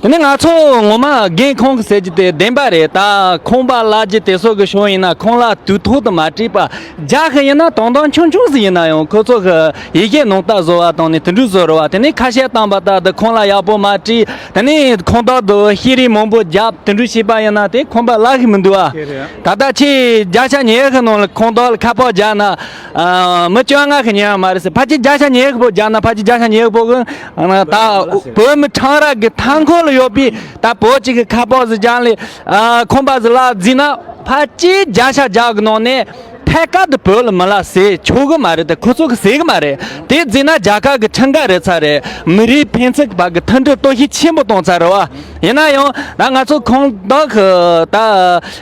དེ་ནས་ང་ཚོ་ངོ་མ་རྒན་ཁོང་གི་ཟེར་རྒྱུ་དེ་བདེན་པ་རེད། ད་ཁང་པ་གླ་རྒྱུ་དེ་སོགས་ཀྱི་ཕྱོགས་ཡིན་ན་ཁོང་ལ་དུས་ཐོག་ཏུ་མ་སྤྲད་པ། རྒྱ་ཁ་ཡིན་ན་དོན་དག་ཆུང་ཆུང་ཟིག་ཡིན་ན་ཡང་ཁོ་ཚོ་གི་ཡི་གེ་ནང་རྟགས་བཟོ་བ་དང་ནི་དེ་འདྲ་བཟོ་རུ་བ། དེ་ནས་ཁ་ཤས་བཏང་པ་ལྟར་དུ་ཁོང་ལ་ཡག་པོ་མ་དྲིས། དེ་ནས་ཁང་བདག་དུ་ཤེས་རིག་མང་པོ་བརྒྱབ། དེ་འདྲ་བྱས་པ་ཡིན་ན་དེ་ཁང་པ་གླ་གི་མི་འདུག་ཨ། ད་ལྟ་ཁྱེད་བརྒྱ་ཆ་ཉི་ཤུ་གི་ནང་ལ་ཁང་བདག་ལ་ཁ་པར་བརྒྱབ་ན། ཨ། མི་བཅོ་ལྔ་གི་ཉན་ཡ་མ་རེད་ཟེར། ཕལ་ཆེར་བརྒྱ་ཆ་ཉི་ཤུ་གི་ཕོ་བརྒྱབ་ན་ཕལ་ཆེར་བརྒྱ་ཆ་ཉི་ཤུ་གི་ཕོ་གི་ད་བོད་མི་ཁྲང་ར་གི་མཐའ་འཁོར་ལ་ཡོད་པའི་ད་བོད་ཅིག་གི་ཁ་པར་ཟིག་བརྒྱབ་ལས། ཨ། ཁང་པ་ཟིག་གླ་བརྩིས་ན་ཕལ་ཆེར་བརྒྱ་ཆ་བརྒྱ་གི་ནང་ནས། ཐད་ཀར་དུ་བོད་ལ་མི་ལ་ཟེར་ཆོག་གི་མ་རེད་དེ། ཁོ་ཚོ་གི་ཟེར་གི་མ་རེད། དེ་བརྩིས་ན་རྒྱ་གར་གི་ཁྲིམས་འགལ་རེད་ཚར་རེད། མི་རིགས་ཕན་ཚུན་བར་གི་མཐུན་སྒྲིལ་གཏོར་བཤིག་ཆེན་པོ་གཏོང་ཚར་རེད་བ། ཡིན་ན་ཡང་ད་ང་ཚོ་ཁང་བདག་གི་ད་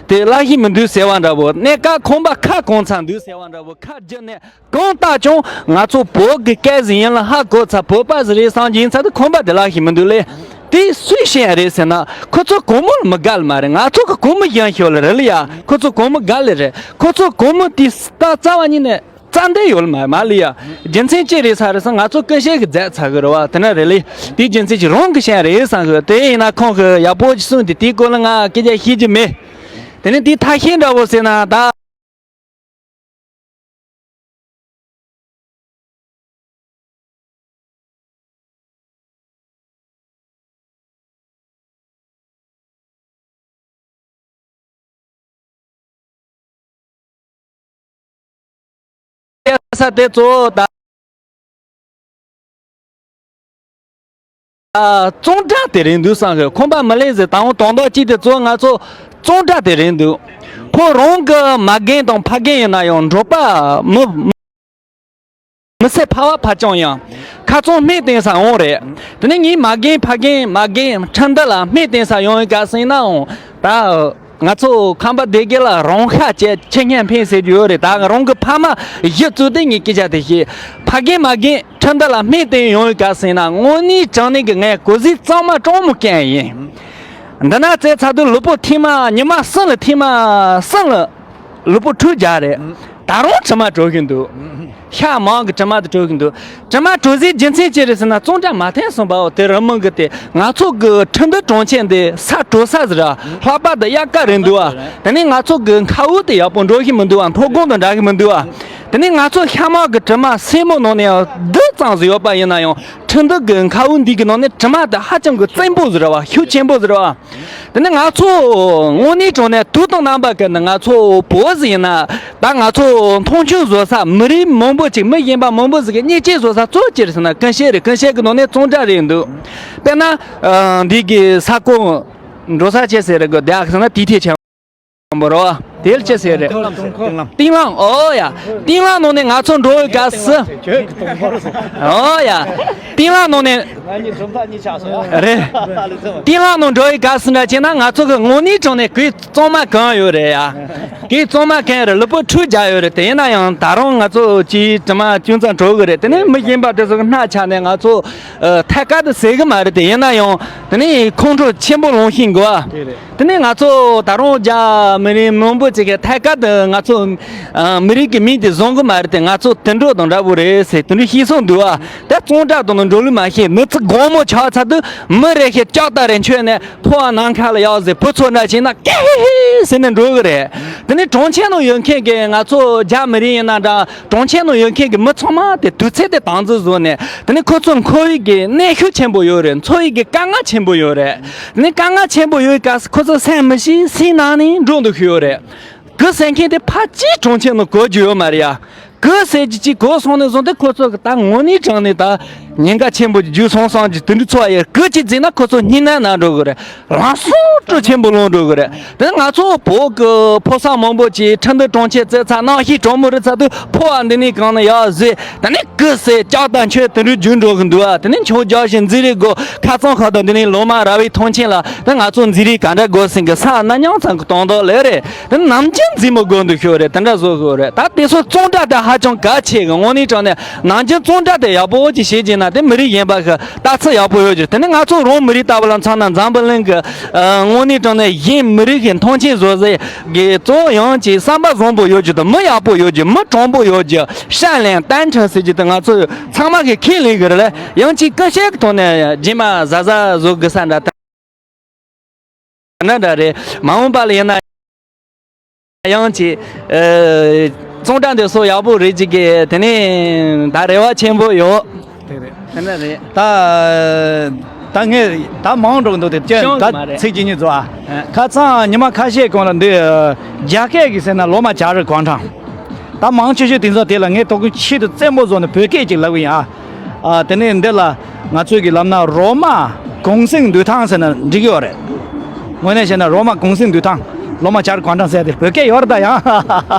དེ་གླ་བཞིན་མི་འདུག་ཟེར་བ་འདྲ་བོ། གནས་སྐབས་ཁང་པ་ཁ་གང་ཚ་འདུག་ཟེར་བ་འདྲ་བོ། ཁ་བརྒྱུད་ནས་གང་ལྟར་ཀྱང་ང་ཚོ་བོད་གི་སྐད་ཟིག་ཡིན་ལ་ཧ་གོ་ཚར། བོད་པ་ཟིག་རེད་བསམ་གྱི་ཡིན་ཚར་དུས་ཁང་པ་དེ་གླ་བཞིན་མི་འདུག་ལེ། དེ་སུས་བཤད་རེད་ཟེར་ན། ཁོ་ཚོ་གོང་མོ་ལ་མི་དགའ་ལ་མ་རེད། ང་ཚོ་གི་གོང་མོ་ཡང་ཤོད་ལ་རེད་ལ་ཡ། ཁོ་ཚོ་གོང་མོ་དགའ་ལེ་རེད། ཁོ་ཚོ་གོང་མོ་དེ་ད་རྩ་བ་ཉིད་ནས་རྩ་འདི་ཡོད་ལ་མ་མ་ལ་ཡ། རྒྱུ་མཚན་ཅི་རེད་ས་རེད་ཟེར། ང་ཚོ་ཀུན་གཤིས་གི་རྫས་ཚ་གི་རེད་བ། དེ་ན་རེད་ལེ། དེ་རྒྱུ་མཚན་ཅི་རང་གི་བཤད་རེད་བསམ་གི། དེ་ཡིན་ན་ཁོང་གི་ཡག་པོ་ཅིག་གསུངས་ཏེ་དེའི་སྐོར་ལ་ང་སྐད་ཆ་བཤད་རྒྱུ་མེད། དེ་ནས་དེ་ཐ་ཤལ་འདྲ་བོ་ཟེར་ན་ད། ས་དེ་གཙོ་བོ་ད། ཨ། གཙང་སྦྲ་དེ་རེད་འདུག་བསམ་གི། ཁང་པ་མི་ལེགས་ཟེར། ད་འོང་དོན་དག་གཅིག་དེ་གཙོ་བོ་ང་ཚོ་གཙང་སྦྲ་དེ་རེད་འདུག་ཁོ་རང་གི་མ་རྒན་དང་ཕ་རྒན་ཡིན་ན་ཡང་འབྲོག་པ་མི་མི་སེར་ཕལ་བ་ཕལ་རྐྱང་ཡང་ཁ་རྩང་སྨན་བསྟེན་ས་འོང་རེད། དེ་ནས་ངའི་མ་རྒན་ཕ་རྒན་མ་རྒན་ཁྲིན་ཏི་ལ་སྨན་བསྟེན་ས་ཡོང་ཡོད་ག་ཟེར་ན་འོང་ད། ང་ཚོ་ཁམས་པ་སྡེ་དགེ་ལ་རང་ཤ་བཅད་ཁྱི་སྙན་འཕེན་ཟེར་རྒྱུ་ཡོད་རེད། ད་རང་གི་ཕ་མ་གཞི་བཙུགས་ཏེ་ངས་སྐད་ཆ་དེ་བཤད། ཕ་རྒན་མ་རྒན་ཁྲིན་ཏི་ལ་སྨན་བསྟེན་ཡོང་ཡོད་ག་ཟེར་ན། དངོས་གནས་དྲང་གནས་ཀྱི་ངས་གོ་ཟིག་གཙང་མ་གྲང་མོ་སྐྱེས་ཡིན། འདི་ན་བཙལ་ཚར་དུས་ལུས་པོ་ཐིག་མ་ཉི་མ་གསུམ་ལ་ཐིག་མ་གསུམ་ལ་ལུས་པོ་འཁྲུད་རྒྱག་རེད། ད་རུང་དྲི་མ་བྲོ་བཞིན་འདུག་ཤ་མང་གི་དྲི་མ་དེ་བྲོ་གི་འདུག་དྲི་མ་བྲོ་སའི་རྒྱུ་མཚན་ཅི་རེད་ཟེར་ན། གཙང་སྦྲ་མ་འཐེན་སོང་པའོ། དེ་རི་མོ་གི་དེ་ང་ཚོ་གི་ཁྲིན་ཏི་གྲོང་ཁྱེར་འདི་ས་དྲོ་ས་ཟེར་ར། ལྷག་པར་དུ་དབྱར་ཁ་རེད་འདུག་ཨ། དེ་ནས་ང་ཚོ་གི་མཁའ་དབུགས་དེ་ཡག་པོ་འགྲོ་གི་མི་འདུག་ཨ། མཐོ་སྒང་དང་འདྲ་གི་མི་འདུག་ཨ། དེ་ནས་ང་ཚོ་ཤ་མང་གི་དྲི་མ་སེན་མོ་ནང་ནས་ཡང་རྡུལ་ཙམ་ཟིག་ཡོད་པ་ཡིན་ན་ཡང་ཁྲིན་ཏི་གི་མཁའ་དབུགས་འདི་གི་ནང་ནས་དྲི་མ་དེ་ཧ་ཅང་གི་བཙན་པོ་ཟེར་བ། ཤུགས་ཆེན་པོ་ཟེར་བ། དེ་ནས་ང་ཚོ་དངོས་གནས་དྲང་གནས་དུས་དང་རྣམ་པ་ཀུན་ཏུ་ང་ཚོ་བོད་ཟིག་ཡིན་ན། ད་ང་ཚོ་མཐོང་ཆུང་བཟོ་ས་མི་རིགས་མང་པོ་ཅིག་མི་གཞན་པ་མང་པོ་ཟིག་གི་བརྙས་བཅོས་བཟོ་ས་གཙོ་བོ་ཅི་རེད་ཟེར་ན། ཀུན་གཤིས་རེད། ཀུན་གཤིས་ཀྱི་ནང་ནས་གཙང་སྦྲ་རེད་འདུག་དཔེར་ན། ཨ། འདི་གི་ས་ཁོངས་འགྲོ་ས་ཆེ་ཟེར་རེད་གི། དེ་ཨ་ཟེར་ན་དེའི་ཐད་ཆེན་པོ་རོ། དེ་ལ་ཅི་ཟེར་རེད། གཏིང་ལམ། ཨོ་ཡ། གཏིང་ལམ་ནང་ནས་ང་ཚོ་འགྲོ་ཡོད་ག་སི། ཨོ་ཡ། གཏིང་ལམ་ནང་ནས། རེད། གཏིང་ལམ་ནང་འགྲོ་ཡི་ག་སི་འདྲ་བྱས་ན། ང་ཚོ་གི་དངོས་གནས་དྲང་གནས་གོས་གཙང་མ་གང་ཡོད་རེད་ཡ། གོས་གཙང་མ་གང་ཡོད་རེད། ལུས་པོ་འཁྲུད་རྒྱག་ཡོད་རེད། དེ་ཡིན་ན་ཡང་ད་རུང་ང་ཚོ་གི་དྲི་མ་ཅུང་ཙམ་བྲོ་གི་རེད། དེ་ནས་མི་གཞན་པ་དེ་ཚོ་གི་སྣ་ཆགས་ནས་ང་ཚོ་ཐད་ཀར་དུ་ཟེར་གི་མ་རེད། དེ་ཡིན་ན་ཡང་དེ་ནས་ཁོང་ཁྲོ་ཆེན་པོ་ལངས་ཤིང་དགོས་ཨ། དེ་ནས་ང་ཚོ་ད་རུང་རྒྱ་མི་རིགས་མང་པོ་ཅིག་གིས་ཐད་ཀར་དུ་ང་ཚོ་མི་རིགས་ཀྱི་མིང་དེ་བཟུང་གི་མ་རེད་དེ། ང་ཚོ་དུད་འགྲོ་དང་འདྲ་པོ་རེད་ཟེར་དེ་འདྲ་བཤད་སྲོལ་འདུག་ཨ། ད་གཙང་སྦྲ་དང་འགྲོ་ལུགས་མ་ཤེས། མི་ཚེ་སྒོར་མོ་ཆགས་ཚར་དུས་མི་རེ་ཞིག་ལྕགས་ཐག་རེ་འཁྱེར་ནས་ཕོ་བ་ནམ་མཁའ་ལ་ཡར་གཟིགས། བུ་ཚོ་འདྲ་བྱས་ན་ཀེ་ཧི་ཧི་ཟེར་ནས་འགྲོ་གི་རེད། དེ་ནས་གྲོང་ཁྱེར་ནང་ཡོད་མཁན་གྱི་ང་ཚོ་རྒྱ་མི་རིགས་ཡིན་ན་འདྲ། གྲོང་ཁྱེར་ནང་ཡོད་མཁན་གྱི་མི་ཚང་མ་དེ་དུས་ཚོད་དེ་དམ་འཛིན་བཟོས་ནས། དེ་ནས་ཁོ་ཚོ་འཁོར་བའི་གི་གནོན་ཤུགས་ཆེན་པོ་ཡོད་རེད། འཚོ་བའི་གི་དཀའ་ངལ་ཆེན་པོ་ཡོད་རེད། དེ་ནས་དཀའ་ངལ་ཆེན་པོ་ཡོད་སྐབས་སུ་ཁོ་ཚོ་སེམས་མི་ཤེས། སེམས་ནང་ནས་འགྲོ་འདུག་ཤི་ཡོད་རེད། གི་ཟེར་མཁན་དེ་ཕལ་ཆེར་གྲོང་ཁྱེར་ནང་གོ་རྒྱུ་ཡོད་མ་རེད་ཡ། གི་ཟེར་རྒྱུ་ཅིག་གོ་སོང་ནས་བཟུང་སྟེ་ཁོ་ཚོ་གི་ད་དངོས་གནས་དྲང་གནས་ད་ཉེན་ཁ་ཆེན་པོ་ཅིག་བརྒྱུད་སོང་བསམ་གྱི་དེ་འདྲ་ཚོར་བ་ཡོད། གི་ཅིག་བརྫིས་ན་ཁོ་ཚོ་སྙིང་ནད་ན་འགྲོ་གི་རེད། རང་སྲོག་བློ་ཆེན་པོ་ལངས་འགྲོ་གི་རེད། དེ་ང་ཚོ་བོད་ཀྱི་ཕོ་གསར་མང་པོ་ཅིག་ཁྲིན་ཏི་གྲོང་ཁྱེར་བཙལ་ཚར། གནམ་གཤིས་གྲང་མོ་རེད་ཚར་དུས་ཕོ་བ་འདི་ནས་གང་ནས་ཡར་གཟིགས། དེ་ནས་གི་ཟེར་ལྕགས་ཐག་འཁྱེར་དེ་འདྲ་རྒྱུག་འགྲོ་གི་འདུག་ཨ། དེ་ནས་འཁྱོག་རྒྱག་བཞིན་འཛིང་རེས་དགོས། ཁ་རྩང་ཁ་ཐུག་འདི་ནས་ལོ་མ་ར་བའི་ཐང་ཆེན་ལ་དེ་ང་ཚོ་འཛིང་རེས་ག་འདྲ་དགོས་ཟིན་གི། ས་ནམ་ཡང་ཚང་གི་དོན་དག་ལས་རེད། དེ་ནམ་རྒྱུན་འཛིང་མོ་དགོས་འདུག་ཤོད་རེད། དེ་འདྲ་བཟོ་དགོས་རེད། ད་དེ་ཚོ་གཙང་སྦྲ་དེ་ཧ་ཅང་གལ་ཆེ་གི། དངོས་གནས་དྲང་གནས་ནམ་རྒྱུན་གཙང་སྦྲ་དེ་ཡག་པོ་ཅིག་བྱེད་ཀྱི་ན། དེ་མི་རིགས་གཞན་པ་གི་ལྟ་ཚུལ་ཡག་པོ་ཡོད་རྒྱུ། དེ་ནི་ང་ཚོ་རང་མི་རིགས་ལྟ་བུ་ལ་མཚོན་ན། འཛམ་བུ་གླིང་གི་ཨ་དངོས་གནས་དྲང་གནས་གཞན་མི་རིགས་ཀྱི་མཐོང་ཆེན་བཟོ་ཟེར་གི་གཙོ་བོ་ཡང་ཅིག་བསམ་པ་བཟང་པོ་ཡོད་རྒྱུ་དང་། མི་ཡག་པོ་ཡོད་རྒྱུ། མི་དྲང་པོ་ཡོད་རྒྱུ། 善良、单纯 ཟེར་རྒྱུ་དེ་ང་ཚོ་ཚང་མ་གིས་ཁས་ལེན་གི་རེད་ལ། ཡང་ཅིག་སྐུ་གཤེགས་ཐོག་ནས་རྗེས་མ་གཟབ་གཟབ་བཟོ་དགོས་ས་འདྲ། ན་འདྲ་རེད། མ་འོངས་པ་ལ་ཡིན་ན་ཡང་ཅིག་ཨ་གཙང་སྦྲ་འདི་སོགས་ཡག་པོ་རེད་ཅིག་གི། དེ་ནས་ད་རེ་བ་ཆེན་པོ་ཡོད། དེ་རེད། དེ་འདྲ་རེད། ད་ད་ངས་ད་མང་འགྲོ་གི་འདུག་དེ་ཅན་ཤོང་ད་མ་རེད། ཚིག་གཅིག་གཉིས་ཙམ་ཨ། ཨ། ཁ་སང་ཉི་མ་ཁ་ཤས་གོང་ལ་འདི་རྒྱ་སྐད་ཀྱི་ཟེར་ན་罗马假日广场། ད་མང་ཆེ་ཤོས་དེང་སང་དེ་ལ་ངས་དོ་ཀུན་ཆེད་དུ་རྩེད་མོ་བཟོ་ནས་བོད་སྐད་ཅིག་ལབ་གི་ཡིན་ཨ། ཨ། དེ་ནས་འདི་ལ་ང་ཚོས་ཀྱི་ལབ་ན་རོ་མ་གུང་སེང་འདུས་ཐང་ཟེར་ན་འགྲིག་གི་ཡོད་རེད། དངོས་གནས་བཤད་ན་རོ་མ་གུང་སེང་འདུས་ཐང་།罗马假日广场 ཟེར་དེ་བོད་སྐད་ཡོད་རེད་ད་ཡང་།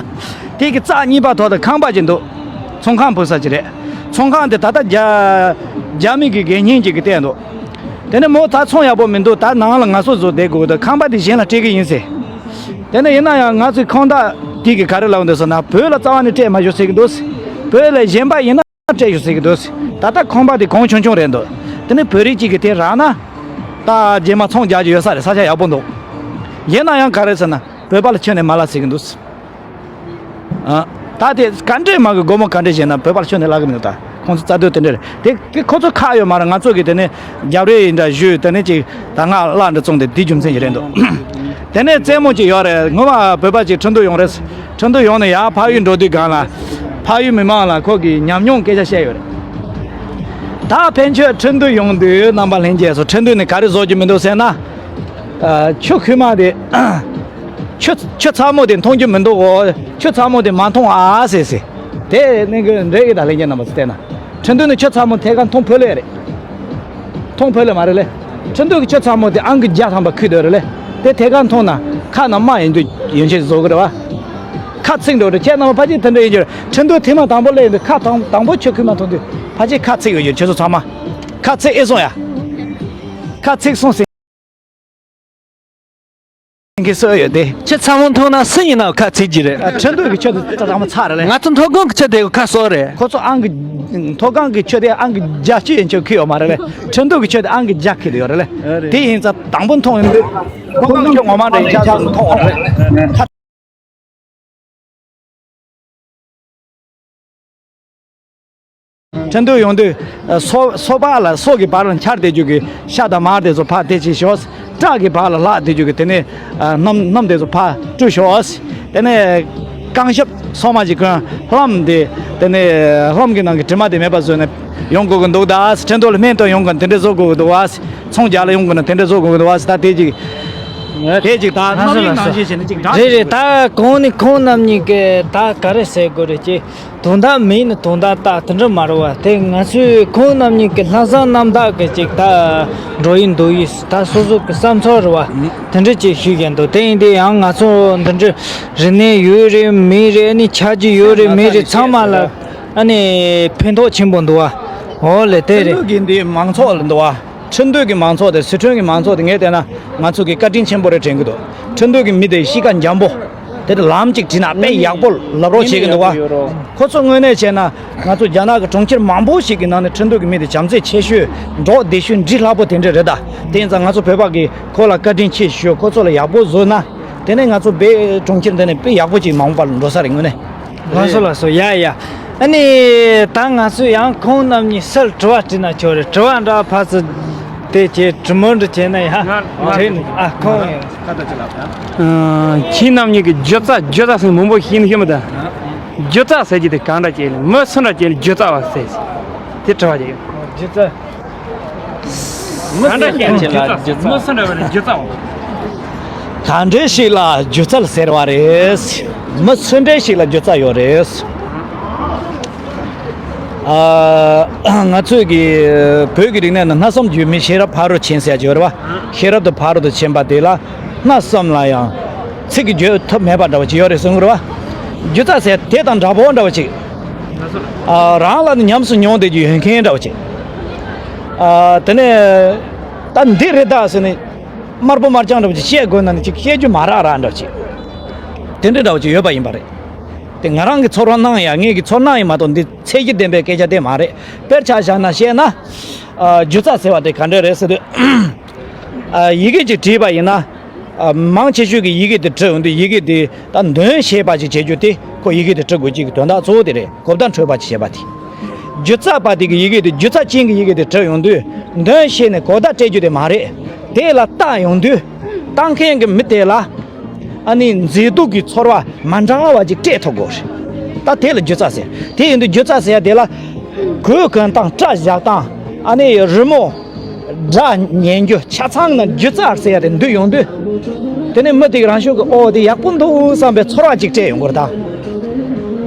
དེ་གི་རྩ་གཉིས་པ་ཐོག་ཏུ་ཁང་པ་ཅིག་འདུག་ཚོང་ཁང་ཕུབ་ས་ཅིག་རེད། ཚོང་ཁང་དེ་ད་ལྟ་རྒྱ་རྒྱ་མི་གི་འགན་ཉིན་ཅིག་གི་བལྟས་འདུག་དེ་ནས་མོ་ད་ཚོང་ཡག་པོ་མི་འདུག་ད་ནང་ལ་ངལ་གསོ་བཟོ་བསྡད་དགོས་འདུག་ཁང་པ་དེ་གཞན་ལ་སྤྲད་གི་ཡིན་ཟེར། དེ་ནས་ཡིན་ན་ཡང་ང་ཚོའི་ཁང་བདག་དེ་གི་ག་རེ་ལབ་འདུག་ཟེར་ན། བོད་ལ་རྩ་བ་ནས་སྤྲད་མ་ཞུ་ཟེར་གི་འདུག་བོད་ལ་གཞན་པ་ཡིན་ན་སྤྲད་ཞུ་ཟེར་གི་འདུག་ད་ལྟ་ཁང་པ་དེ་གོང་ཆུང་ཆུང་རེད་འདུག་དེ་ནས་བོད་རིགས་གཅིག་གིས་དེ་རག་ན་ད་རྗེས་མ་ཚོང་རྒྱག་རྒྱུ་ཡོད་ས་རེད། ས་ཆ་ཡག་པོ་འདུག་ཡིན་ན་ཡང་ག་རེ་ཟེར་ན་བོད་པ་ལ་ཁྱོན་ནས་མ་ལབ་ཟེར་གི་འདུག་ཨ། ད་དེ་ག་འདྲས་མ་གི་སྒོར་མོ་ག་འདྲས་བཞེས་ན་བོད་པར་ཁྱོན་ནས་ལབ་གི་མི་འདུག་ད་ཁོང་ཚོ་རྩ་དོན་དེ་འདྲས་རེད། དེ་དེ་ཁོ་ཚོ་ཁག་ཡོད་མ་རེད། ང་ཚོ་གི་དེ་ནས་རྒྱབ་རེས་ཡིན་འདྲ་ཞུས། དེ་ནས་ཅིག་ད་ང་གླ་འདྲ་བཙོང་དེ་དེ་རྒྱུ་མཚན་ཞིག་རེད་འདུག་དེ་ནས་རྩེད་མོ་ཅིག་ཡོད་རེད། ངོ་མ་བོད་པ་ཅིག་ཁྲིན་ཏུའུ་ཡོང་རེད། ཁྲིན་ཏུའུ་ཡོང་ནས་ཡར་ཕ་ཡུལ་འགྲོ་དུས་སྒང་ལ་ཕ་ཡུལ་མི་མང་ལ་ཁོ་གི་ཉམས་མྱོང་སྐད་ཆ་བཤད་ཡོད་རེད། ད་ཕན་ཆོད་ཁྲིན་ཏུའུ་ཡོང་དུས་རྣམ་པ་ལྷན་རྒྱས་ཚོ་ཁྲིན་ཏུའུ་ནས་ག་རེ་བཟོ་རྒྱུ་མི་འདུག་ཟེར་ན། ཨ། ཆུ་ཁུག་མ་དེ། ཆུ་ཆུ་ཚ་མོ་དེ་འཐུང་རྒྱུ་མི་འདུག་གོ། ཆུ་ཚ་མོ་དེ་མ་འཐུང་ཨ་ཟེར་ཟེར། དེ་ནི་གི་འདྲེ་གི་ད་ལྷན་རྒྱས་རྣམ་པ་ཚོ་བལྟས་ན། ཁྲིན་ཏུའུ་ནི་ཆུ་ཚ་མོ་ཐད་ཀར་འཐུང་ཕོད་ལེ་རེད། འཐུང་ཕོད་ལེ་མ་རེད་ལེ། ཁྲིན་ཏུའུ་གི་ཆུ་ཚ་མོ་དེ་ཨང་ཀི་བརྒྱ་ཐམ་པ་ཁུག་འདོད་རེད་ལེ། དེ་ཐད་ཀར་འཐུང་ན་ཁ་ནང་རྨ་ཡིན་དུས་ཡིན་ཆེད་བཟོ་གི་རེད་བ། ཁ་ཚིག་འགྲོ་རེད། ཁྱེད་རྣམ་པ་ཕལ་ཆེར་དེ་འདྲ་ཡིན་རྒྱུ་རེད། ཁྲིན་ཏུའུ་ཐེངས་མ་དང་པོ་སླེབས་ཡོང་དུས་ཁ་དང་དང་པོ་ཆུ་ཁུག་མ་འཐུང་དུས་ཕལ་ཆེར་ཁ་ཚིག་ཡོད་རྒྱུ། ཁྱེད་ཚོ་ཚང་མ་ཁ་ཚིག་ཨེ་སོང་ཡ། ཁ་ཚིག་སོང་ཟིན། གི་སོ་ཡོད་དེ། ཆུ་ཚ་མོ་འཐུང་ན་སུ་ཡིན་ནའང་ཁ་ཚིག་གི་རེད། ཨ། ཁྲིན་ཏུའུ་གི་ཆུ་དེ་ད་དང་པོ་ཚ་རེད་ལེ། ང་ཚོ་མཐོ་སྒང་གི་ཆུ་དེ་ཁ་སོ་རེད། ཁོ་ཚོ་ཨང་གི་མཐོ་སྒང་གི་ཆུ་དེ་ཨང་གི་བརྒྱད་ཅུ་ཡན་ཆད་ཁུག་ཡོད་མ་རེད་ལེ། ཁྲིན་ཏུའུ་གི་ཆུ་དེ་ཨང་གི་བརྒྱ་ཁུག་ཡོད་རེད་ལེ། ཨ་རེད། དེ་ཡིན་ཙང་དང་པོ་འཐུང་ཡོང་དུས་མཐོ་སྒང་ཆུ་ངོ་མ་འདྲ་ཡིན་ཆ་ཚང་འཐུང་ཡོད་རེད། ཁྲིན་ཏུའུ་ཡོང་དུས། ཨ། སོ་སོ་པ་ལ་སོ་གི་བར་ལ་འཕྱར་བསྡད་རྒྱུ་གི་ཤ་དང་མར་དེ་ཚོ་ཕར་དེ་བྱས་ཤོག་སྐྲ་གི་བར་ལ་ལྷག་བསྡད་རྒྱུ་གི་དེ་ནས། ཨ། སྣུམ་སྣུམ་དེ་ཚོ་ཕར་བཀྲུས་ཤོག་དེ་ནས་རྐང་ཞབས་སོ་མ་ཅིག་གོན། ལྷམ་དེ། དེ་ནས་ལྷམ་གི་ནང་གི་དྲི་མ་དེ་མེད་པ་བཟོས་ནས་ཡོང་དགོས་ཀྱི་འདུག་ད་ཁྲིན་ཏུའུ་ལ་སྨན་བཏོན་ཡོང་དགོས་ན་དེ་འདྲ་བཟོ་དགོས་ཀྱི་འདུག་བ། ཚོང་རྒྱག་ལ་ཡོང་དགོས་ན་དེ་འདྲ་བཟོ་དགོས་ཀྱི་འདུག་བ། ད་དེ་ཅིག་དེ་ཅིག་ད་ལྷམ་ཡིག་ནང་བཞིན་བྱས་ནས་ཅིག་འདྲ། རེད་རེད། ད་གོང་ནས་ཁོང་རྣམ་གཉིས་ཀྱིས་ད་ག་རེ་ཟེར་དགོས་རེད་ཅེ། དོན་དག་མེད་ན་དོན་དག་ལྟ་དེ་འདྲ་མ་རེད་བ། དེ་ང་ཚོས་ཁོང་རྣམ་གཉིས་ཀྱི་ལྷག་བསམ་རྣམ་དག་གི་ཅིག་ད་འགྲོ་ཡི་འདུག་ཡི། ད་སོ་སོ་གི་བསམ་ཚུལ་རེད་བ། དེ་འདྲ་ཅིག་ཞུ་གི་འདུག་དེ་ཡིན་དུས་ཡང་ང་ཚོ་འདི་འདྲ་རིག་གནས་ཡོད་རེད་མེད་རེད། ཨ་ནི་ཆ་རྒྱུས་ཡོད་རེད་མེད་རེད། ཚང་མ་ལ་ཨ་ནི་ཕན་ཐོགས་ཆེན་པོ་འདུག་བ། འོ་ལེ་དེ་རེད། ཁྲིན་ཏུའུ་གི་འདི་མང་ཚོགས་ལ་འདུག་བ། ཁྲིན་ཏུའུ་གི་མང་ཚོགས་དེ་སི་ཁྲོན་གྱི་མང་ཚོགས་དེ་ངས་བལྟས་ན་ང་ཚོ་གི་བཀའ་དྲིན་ཆེན་པོ་རེད་དྲན་གི་འདུག་ཁྲིན་ཏུའུ་གི་མི་དེ་གཤིས་ཀ་འཇམ་པོ། དེ་དེ་ལམ་གཅིག་བྲིས་ན་དཔེ་ཡག་པོ་ལབ་རོགས་བྱེད་ཀྱི་འདུག་བ། ཁོ་ཚོ་དངོས་གནས་བྱས་ན་ང་ཚོ་རྒྱ་ནག་གི་གྲོང་ཁྱེར་མང་པོ་ཞིག་གི་ནང་ནས་ཁྲིན་ཏུའུ་གི་མི་དེ་བྱམས་བརྩེ་ཆེ་ཤོས། འགྲོ་བདེ་ཤོས། འདྲིས་སླ་པོ་དེ་འདྲ་རེད་ད། དེ་ཡིན་ཙང་ང་ཚོ་བོད་པ་གིས་ཁོ་ལ་བཀའ་དྲིན་ཆེ་ཞུ། ཁོ་ཚོ་ལ་ཡག་པོ་བཟོས་ན། དེ་ནས་ང་ཚོ་བོད་གྲོང་ཁྱེར་འདི་ནས་དཔེ་ཡག་པོ་ཅིག་མ་འོངས་པ་ལ་འགྲོ་ས་རེད་དངོས་གནས། ལགས་སོ་ལགས་སོ། ཡ་ཡ། ཨ་ནི་ད་ང་ཚོས་ཡང་ཁོང་རྣམ་གཉིས་སུ་ལ་དྲི་བ་དྲིས་ན་ཆོག་རེད། དྲི་བ་འདྲ་ཕར་ཚུར་དེ་བྱས་དྲི་མོ་འདྲ་བྱས་ན་ཡ། ང་དྲན་ནས། ཨ། ཁོང་ཡང་། ཁྱེད་རྣམ་གཉིས་ཀྱིས་སྒྱུ་རྩལ་སྒྱུ་རྩལ་ཟེར་མང་པོ་ཤེས་ནི་ཤེས་མི་དང་། སྒྱུ་རྩལ་ཟེར་གྱི་དེ་གང་འདྲ་ཅིག་ལ་མི་སུ་འདྲ་ཅིག་ལ་སྒྱུ་རྩལ་བ་ཟེར། དེ་དྲི་བ་ཅིག་ཡོད། སྒྱུ་རྩལ། མི་གང་འདྲ་ཅིག་ལ་སྒྱུ་རྩལ། མི་སུ་འདྲ་བ་ལ་སྒྱུ་རྩལ་བ། ག་འདྲ་ཞིག་ལ་སྒྱུ་རྩལ་ཟེར་བ་རེད། མི་སུ་འདྲ་ཞིག་ལ་སྒྱུ་རྩལ་ཡོད་རེད། ཨ། ང་ཚོས་ཀྱི་བོད་ཀྱི་རིག་གནས་ནང་སྣ་བསམ་བརྗོད་མེད་ཤེས་རབ་ཕ་རོལ་ཕྱིན་ཟེར་ཡ་ཅིག་ཡོད་རེད་བ། ཤེས་རབ་ཏུ་ཕ་རོལ་ཏུ་ཕྱིན་པ་དེ་ལ་སྣ་བསམ་ལ་ཡང་ཚིག་གིས་བརྗོད་ཐབས་མེད་པ་འདྲ་བ་ཅིག་ཡོད་རེད་གསུང་གི་རེད་བ། སྒྱུ་རྩལ་ཟེར་དེ་དང་འདྲ་པོ་འདྲ་བ་ཅིག་ཨ། རང་ལ་ནི་ཉམས་སུ་མྱོང་བསྡད་རྒྱུ་ཡོད་མཁན་འདྲ་བ་ཅིག་ཨ། དེ་ནས་ད་འདི་རེད་ད་ཟེར་ནས་དམར་པོ་དམར་རྐྱང་འདྲ་བ་ཅིག་བཤད་དགོས་ན་ནི་ཅིག་བཤད་རྒྱུ་མ་རག་རག་འདྲ་བ་ཅིག་དེ་འདྲ་འདྲ་བ་ཅིག་ཡོད་པ་ཡིན་པ་རེད། དེ་ང་རང་གི་ཚོར་སྣང་ཡང་ངེད་ཀྱི་ཚོར་སྣང་ཡིན་མ་གཏོགས་འདི་ཚད་གཞི་ལྡན་པའི་སྐད་ཆ་དེ་མ་རེད། དཔེར་ཆ་བཞག་ན་བཤད་ན། ཨ། སྒྱུ་རྩལ་ཟེར་བ་དེ་ག་འདྲ་རེད་ཟེར་དུས། ཨ། ཡི་གེ་ཅིག་བྲིས་པ་ཡིན་ན། ཨ། མང་ཆེ་ཤོས་ཀྱི་ཡི་གེ་དེ་བྲི་ཡོང་དུས་ཡི་གེ་དེ་ད་འདོན་ཤེས་པ་ཅིག་བྱེད་རྒྱུ་དེ་ཁོ་ཡི་གེ་དེ་བྲི་དགོས་ཀྱི་དོན་དག་གཙོ་བོ་དེ་རེད། གོ་བརྡ་འཕྲོད་པ་ཅིག་བྱེད་པ་དེ། སྒྱུ་རྩལ་པ་དེ་གི་ཡི་གེ་དེ་སྒྱུ་རྩལ་ཅན་གྱི་ཡི་གེ་དེ་བྲི་ཡོང་དུས་འདོན་ཤེས་ནས་གོ་བརྡ་སྤྲད་རྒྱུ་དེ་མ་རེད། དེ་ལ་ལྟ་ཡོང་དུས་ལྟ་མཁན་གྱི་མི་དེ་ལ། ཨ་ནི་མཛེས་སྡུག་གི་ཚོར་བ་མ་འདྲ་བ་ཅིག་སྤྲད་ཐུབ་དགོས་རེད། ད་དེ་ལ་སྒྱུ་རྩལ་ཟེར། དེ་ཡིན་དུས་སྒྱུ་རྩལ་ཟེར་ཡ་དེ་ལ་གོས་གོན་སྟངས། སྐྲ་བཞར་སྟངས། ཨ་ནི་རི་མོ་སྒྲ་ཉན་རྒྱུ། ཆ་ཚང་ན་སྒྱུ་རྩལ་ཟེར་ཡ་དེ་འདུས་ཡོང་དུས། དེ་ནས་མི་དེ་གི་རང་ཤུགས་ཀྱིས་ཨོ་དེ་ཡག་པོ་འདུག་བསམ་པའི་ཚོར་བ་ཅིག་སྤྲད་ཡོང་དགོས་རེད་ད།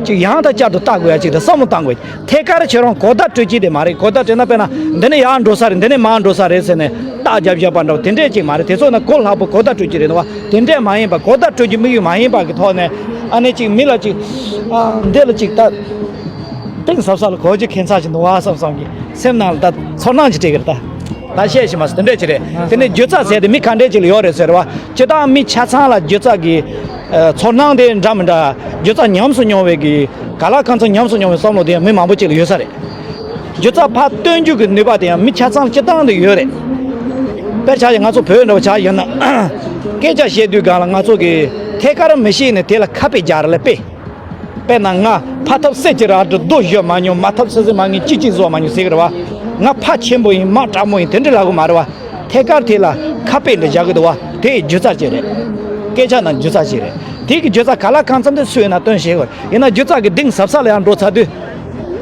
ཅིག་ཡང་དང་བསྐྱར་དུ་ལྟ་དགོས་ཡ་ཅིག་དང་བསམ་བློ་བཏང་དགོས། ཐད་ཀར་ཁྱེད་རང་གོ་བརྡ་སྤྲོད་ཀྱི་དེ་མ་རེད། གོ་བརྡ་སྤྲད་ན་དཔེར་ན་འདི་ནས་ཡར་འགྲོ་ས་རེད། འདི་ནས་མར་འགྲོ་ས་རེད་ཟེར་ནས་རྟགས་རྒྱབ་བཞག་པ་འདྲ་བོ་དེ་འདྲས་ཅིག་མ་རེད། དེ་ཚོ་ན་གོ་ལྷག་པོ་གོ་བརྡ་སྤྲོད་ཀྱི་རེད་འདུག་བ། དེ་འདྲས་མ་ཡིན་པ། གོ་བརྡ་སྤྲོད་ཀྱི་དམིགས་ཡུལ་མ་ཡིན་པ་གི་ཐོག་ནས་ཨ་ནི་ཅིག་མི་ལ་ཅིག་ཨ་འདི་ལ་ཅིག་ད་གཏིང་ཟབ་ས་ལ་གོ་རྒྱུ་ཁྱད་མཚར་ཞིག་འདུག་བ་བསམ་བསམ་གི་སེམས་ནང་ལ་ད་ཚོར་སྣང་ཅིག་སྤྲད་ཀྱི་རེད་ད། ད་བཤད་ཤེས་མ་སོང་། དེ་འདྲས་ཅིག་རེད། དེ་ནས་སྒྱུ་རྩལ་ཟེར་དེ་མི་ག་འདྲས་ཅིག་ལ་ཡོད་རེད་ཟེར་བ། སྤྱིར་བཏང་མི་ཆ་ཚང་ལ་སྒྱུ་རྩལ་གྱི་ཨ་ཚོར་སྣང་དེ་འདྲ་མི་འདྲ། སྒྱུ་རྩལ་ཉམས་སུ་མྱོང་བའི་གི་ག་ལ་གང་འཚམ་ཉམས་སུ་མྱོང་བའི་བསམ་བློ་དེ་ཡང་མི་མང་པོ་ཅིག་ལ་ཡོད་ས་རེད། སྒྱུ་རྩལ་ཕར་སྟོན་རྒྱུ་གི་ནུས་པ་དེ་ཡང་མི་ཆ་ཚང་ལ་སྤྱིར་བཏང་དུ་ཡོད་རེད། དཔེར་ཆ་བཞག་ང་ཚོ་བོད་འདྲ་བོ་ཆ་བཞག་ན། སྐད་ཆ་བཤད་དུས་སྒང་ལ་ང་ཚོ་གི་ཐད་ཀར་མི་ཤེས་ནས་དེ་ལ་ཁ་དཔེ་རྒྱག་རེད་ལ་དཔེ། དཔེར་ན་ང་ཕ་ཐབས་སད་ཀྱི་ར་འདྲ་རྡོ་གཞུ་མ་མྱོང་། མ་ཐབས་སི་སི་མ་ངན་ཅི་ཅི་བཟོ་མ་མྱོང་ཟེར་གི་རེད་བ། ང་ཕ་ཆེན་པོ་ཡིན། མ་དྲག་མོ་ཡིན། དེ་འདྲ་ལབ་གི་མ་རེད་བ། ཐད་ཀར་དེ་ལ་ཁ་དཔེ་འདྲ་བཞག་གི་འདུག་བ། དེ་སྒྱུ་རྩལ་ཅིག་རེད། སྐད་ཆ་ནང་སྒྱུ་རྩལ་ཅིག་རེད། དེ་གི་སྒྱུ་རྩལ་ག་ལ་གང་འཚམ་དེ་སུ་ཡིན་ན་སྟོན་ཤེས་དགོས། ཡིན་ན་སྒྱུ་རྩལ་གི་གཏིང་ཟབ་ས་ལ་ཡང་འགྲོ་ཚར་དུས།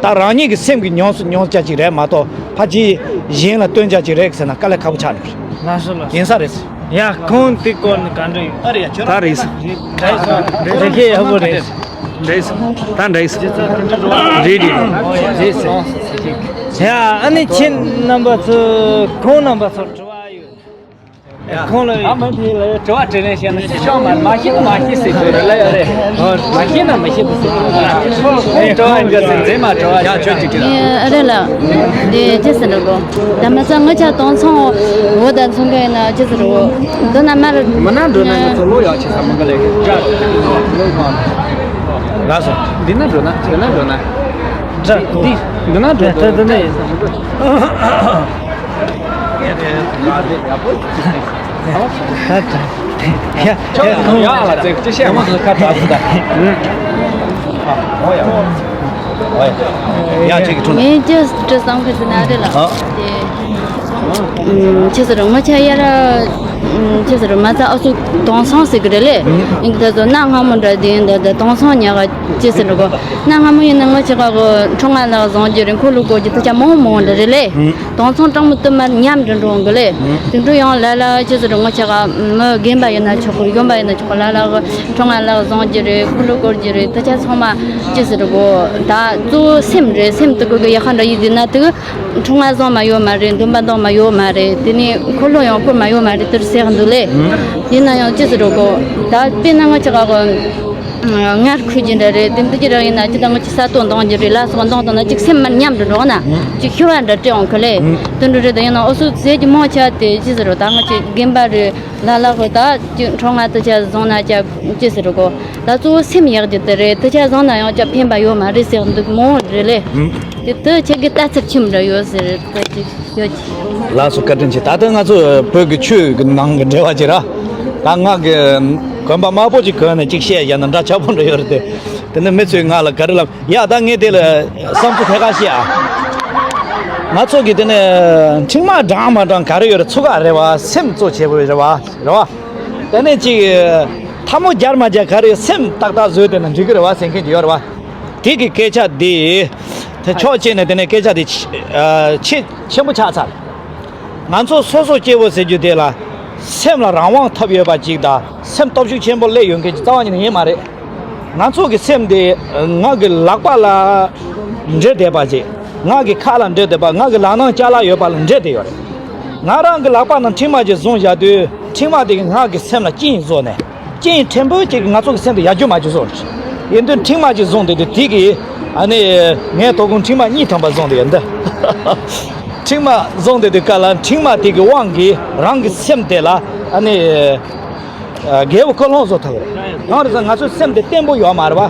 ད་རང་ཉིད་ཀྱི་སེམས་ཀྱི་མྱོང་སུ་མྱོང་ཆ་ཅིག་རེད་མ་གཏོགས་ཕ་ཅིག་གཞན་ལ་སྟོན་ཆ་ཅིག་རེད་ཟེར་ན་དཀའ་ལས་ཁག་པོ་ཆགས་འགྲོ། ལགས་སོ་ལགས་སོ། ཡིན་ས་རེད། ཡ་ཁོང་དེ་སྐོར་ནས་ག་འདྲ་ཡོད། ཨ་རེད་ཡ་ཁྱོད་ད་རེད། རེད་ཤག་ཡག་པོ་རེད། རེད་སོང་། ད་འདྲ་ཡིན་སོང་། རེད་རེད། རེད་སོང་། ཡ་ཨ་ནི་ཁྱེད་རྣམ་པ་ཚོ་ཁོང་རྣམ་པ་ཚོར་དྲི་བ་ཡོད། ཁོང་ལ་ཡོད། ཨ་མ་དེ་ལ་དྲི་བ་དྲིས་ལན་བཤད་ན་ཤི་ཤོག་མ་མ་ཤི་ན་མ་ཤི་ཟེར་རྒྱུ་རེད་ལ་ཡོད་རེད། མ་ཤི་ན་མ་ཤི་ཟེར་རྒྱུ་རེད། ཁོང་དྲི་བ་འདྲ་ཟེར་མཛད་མ་དྲི་བ་ཡ་ཁྱོད་ཅིག་དྲིས་ལ། ཨ་རེད་ལ། དེ་ཅི་ཟེར་འགྲོ་གོ། ད་མ་ཚང་ངི་ཆ་དོང་ཚང་འོ་ད་མཚོན་གི་ཡིན་ན་ཅི་ཟེར་འགྲོ་གོ། འདི་ན་མར་མི་ན་འགྲོ་ན་ང་ཚོ་ལོ་ཡག་ཆེ་ས་མི་ག་ལས་ཀྱི་ལགས་སོ། འདི་ན་འགྲོ་ན་འདི་ན་འགྲོ་ན། འདི་འདི་ན་འགྲོ་འདི་འདི་ན་ཡིན་ས་མི་འགྲོ། ཡ་ཡ་ལ་ཙེ་ཅི་བཤད་མ་ཁ་གྲག་སོང་ད། ཨོ་ཡ། ཨོ་ཡ། ཡ་ཅིག་གི་ཁྲུང་། ངས་ཅི་དྲི་བསམ་གི་ཟིན་ན་རེད་ལ། ཨ། དེ། ཨུམ། ཅི་ཟེར་ང་ཆ་ཡ་ར། ཨུམ། ཅི་ཟེར་མ་ཚ་ཨ་སུ་དོང་སང་ཟེར་གི་རེད་ལེ། ཨིན་ད་ཚོ་གནའ་སྔ་མོ་འདྲ་དེ་ཡིན་ད་ད་དོང་སང་ཉག་ག་ཅི་ཟེར་གོ། གནའ་སྔ་མོ་ཡིན་ན་ང་ཆ་ག་གོ་ཁྲོ་ང་ལག་བཟང་རྒྱུ་རེད། འཁོར་ལོ་སྐོར་རྒྱུ་ད་ཆ་མང་མང་འདྲ་རེད་ལེ། དོང་སང་གྲང་མོ་དུ་མར་ཉམས་འགྲོ་འགྲོ་གི་ལེ། དེ་འདྲ་ཡང་ལ་ལ་ཅི་ཟེར་ང་ཆ་ག་མི་རྒན་པ་ཡིན་ན་ཆོག་གི། གཞོན་པ་ཡིན་ན་ཆོག་གི། ལ་ལ་གི་ཁྲོ་ང་ལག་བཟང་རྒྱུ་རེད། འཁོར་ལོ་སྐོར་རྒྱུ་རེད། ད་ཆ་ཚང་མ་ཅི་ཟེར་གོ། ད་གཙོ་བོ་སེམས་རེད། སེམས་དུ་གི་གི་ཡ་ཁ་འདྲ་ཡིན་དུས་ན་དུ་ཁྲོ་ང་བཟང་མ་ཡོད་མ་རེད། འདོན་པ་འདང་མ་ཡོད་མ་རེད། དེ་ནས་འཁོར་ལོ་ཡང་བསྐོར་མ་ཡོད་མ་རེད། དེར་ཟེར་གི་འདུག་ལེ། ཡིན་ན་ཡང་ཅི་ཟེར་གོ། ད་དཔེར་ན་ང་ཆ་ག་གོ། ངར་ཁུ་ཅི་འདྲ་རེད། དེ་འདི་ཅི་རང་ཡིན་ན་ཅི་ད་ང་ཅི་ས་སྟོང་འདང་རྒྱུ་རེད། ལ་སོགས་འདང་དང་ན་ཅིག་སེམས་མར་ཉམས་འགྲོ་འགྲོ་ན་ཅིག་ཤི་བ་འདྲ་སྤྲད་འོང་གི་ལེ། དེ་འདྲ་རེད། ད་ཡིན་ན་ཨོ་སུ་ཟས་ཀྱི་མང་ཆ་དེ་ཅི་ཟེར་རོ། ད་ང་ཅི་རྒན་པ་རེད། ལ་ལ་གོ་ད་ཅི་ཁྲོ་ང་དུ་ཆ་བཟང་ན་ཅ་ཅི་ཟེར་རོ་གོ། ད་གཙོ་བོ་སེམས་ཡག་རྒྱུ་དེ་རེད། དུ་ཆ་བཟང་ན་ཡང་ཅ་ཕན་པ་ཡོད་མ་རེད་ཟེར་འདུག་མོ་རེད་ལེ། དེ་དུ་ཁྱེད་ཀྱི་ལྟ་ཚུལ་ཆི་འདྲ་ཡོད་ཟེར་ད་ཅིག་ཡོད་ཅི། ལགས་སོ། བཀའ་དྲིན་ཆེ། ད་ལྟ་ང་ཚོ་བོད་ཀྱི་ཆོས་ཀྱི་ནང་གི་འབྲེལ་བ་ཅིག་ར། ད་ང་གི་གོན་པ་དམར་པོ་ཅིག་གོན་ནས་ཅིག་བཤད་བཞག་ན་འདྲ་ཆགས་པོ་འདྲ་ཡོད་རེད་དེ། དེ་ནས་མི་ཚོས་ང་ལ་ག་རེ་ལབ། ཡ་ད་ངས་དེ་ལ་བསམ་ཚུལ་ཐད་ཀར་བཤད་ཨ། ང་ཚོ་གི་དེ་ནས་ཁྲིག་མ་འགྲངས་མ་འགྲངས་ག་རེ་ཡོད་རེད། ཚུགས་ཀ་རེད་བ། སེམས་གཙོ་ཆེ་བོ་རེད་བ། རེད་བ། དེ་ནས་ཅིག་ཐལ་མོ་སྦྱར་མ་སྦྱར་ག་རེ་སེམས་ཏག་ཏག་བཟོས་དེ་ན་འགྲིག་གི་རེད་བ་ཟེར་མཁན་ཅིག་ཡོད་རེད་བ། དེ་གི་སྐད་ཆ་དེ། དེ་ཕྱོགས་གཅིག་ནས་དེ་ནས་སྐད་ཆ་དེ་ཆེ་ཨ་ཆེ་ཆེན་པོ་ཆགས་ཚར། ང་ཚོ་སོ་སོ་སྐྱེ་བོ་ཟེར་རྒྱུ་དེ་ལ་སེམས་ལ་རང་དབང་ཐོབ་ཡོད་པ་ཅིག་དང་སེམས་སྟོབས་ཤུགས་ཆེན་པོ་སླེབས་ཡོད་མཁན་ཅིག་རྩ་བ་ཉིད་ནས་ཡིན་མ་རེད། ང་ཚོ་གི་སེམས་དེ་ང་གི་ལག་པ་ལ་འབྲེལ་བསྡད་པ་ཅིག་ང་གི་ཁ་ལ་འབྲེལ་བསྡད་པ། ང་གི་ལག་ནང་ཅ་ལག་ཡོད་པ་ལ་འབྲེལ་བསྡད་ཡོད་རེད། ང་རང་གི་ལག་པ་ནང་ཁྲིག་མ་ཅིག་བཟུང་བཞག་དུས་ཁྲིག་མ་དེ་གིས་ང་གི་སེམས་ལ་རྐྱེན་བཟོས་ནས། རྐྱེན་ཕྲན་བུ་ཅིག་ང་ཚོ་གི་སེམས་དེ་ཡར་རྒྱུ་མར་རྒྱུ་བཟོ་རེད། ཡིན་དུས་ཁྲིག་མ་ཅིག་བཟུང་དེ་དུས་དེ་གིས་ཨ་ནི་ངའི་དོ་དགོང་ཁྲིག་མ་གཉིས་ཐོན་པ་བཟུང་དེ་ཡོད་འདི། ཁྲིག་མ་བཟུང་དེ་དུས་སྐབས་ལ་ཁྲིག་མ་དེ་གི་དབང་གིས་རང་གི་སེམས་དེ་ལ་ཨ་ནི་རྒྱལ་པོ་ཀུན་སློང་བཟོ་ཐུབ་རེད། གང་རེད་ཟེར་ན་ང་ཚོའི་སེམས་དེ་བརྟན་པོ་ཡོད་མ་རེད་བ།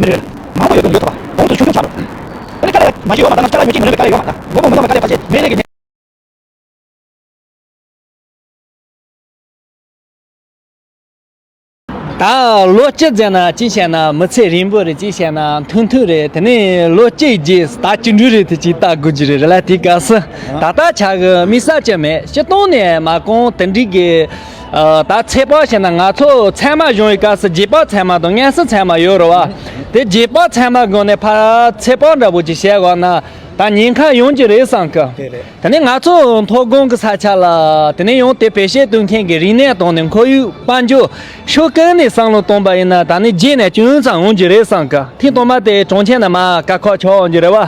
མི་རེད། མང་པོ་ཡོད་དུ་ཡོད་ཐུབ་པ་གོང་དུ་ཆུང་ཆུང་ཆགས་འགྲོ། ཨ་ནི་དཀའ་ལས་མ་ཞིག་ཡོད་མ་རེད། ད་ནང་སྐྱ་ལ་ཉོ་ཅིག་མི་རེད་པས། དཀའ་ལས་ཡོད་མ་རེད། མགོ་པོ་མི་འདང་བ་དཀའ་ལས་ཕལ་ཆེར་མེད་རེད་གི། ད་ལོ་གཅིག་ཟེར་ན་ཅི་བྱས་ན་མི་ཚེ་རིང་པོ་རེད། ཅི་བྱས་ན་ཐུང་ཐུང་རེད། དེ་ནས་ལོ་གཅིག་རྗེས་ཟླ་བཅུ་དྲུག་རེད། དེ་ཅིག་ལྟ་དགོས་ཀྱི་རེད་ལ། དེའི་སྐབས་སུ་ད་ལྟ་ཆ་གི་དམིགས་བསལ་ཅི་མེད། སྤྱིར་བཏང་ནས་མ་གོང་དེ་འདྲའི་གི་ད་ཚེ་དཔག་བྱས་ན་ང་ཚོ་ཚད་མ་སྦྱོང་བའི་སྐབས་སུ་རྗེས་དཔག་ཚད་མ་དང་མངོན་སུམ་ཚད་མ་ཡོད་རེད་བ། དེ་རྗེས་དཔག་ཚད་མ་སྒང་ནས་ཕར་ཚེ་དཔག་འདྲ་པོ་ཅིག་བྱས་དགོས་ན་ད་ཉེན་ཁ་ཡོང་གི་རེད་བསམ་གི། དེ་རེད། དེ་ནས་ང་ཚོ་མཐོ་སྒང་གི་ས་ཆ་ལ་དེ་ནས་ཡང་དེ་བེད་སྤྱོད་གཏོང་མཁན་གྱི་རིག་གནས་དང་ནི་ཁོར་ཡུག་དཔལ་འབྱོར་ཕྱོགས་གང་ནས་བསམ་བློ་གཏོང་པ་ཡིན་ན་ད་ནི་རྗེས་ནས་ཅུང་ཙམ་འོང་རྒྱུ་རེད་བསམ་གི། ཐེངས་དང་མ་དེ་གྲོང་ཁྱེར་ནས་མར་དཀའ་ཁག་ཆགས་འོང་རྒྱུ་རེད་བ།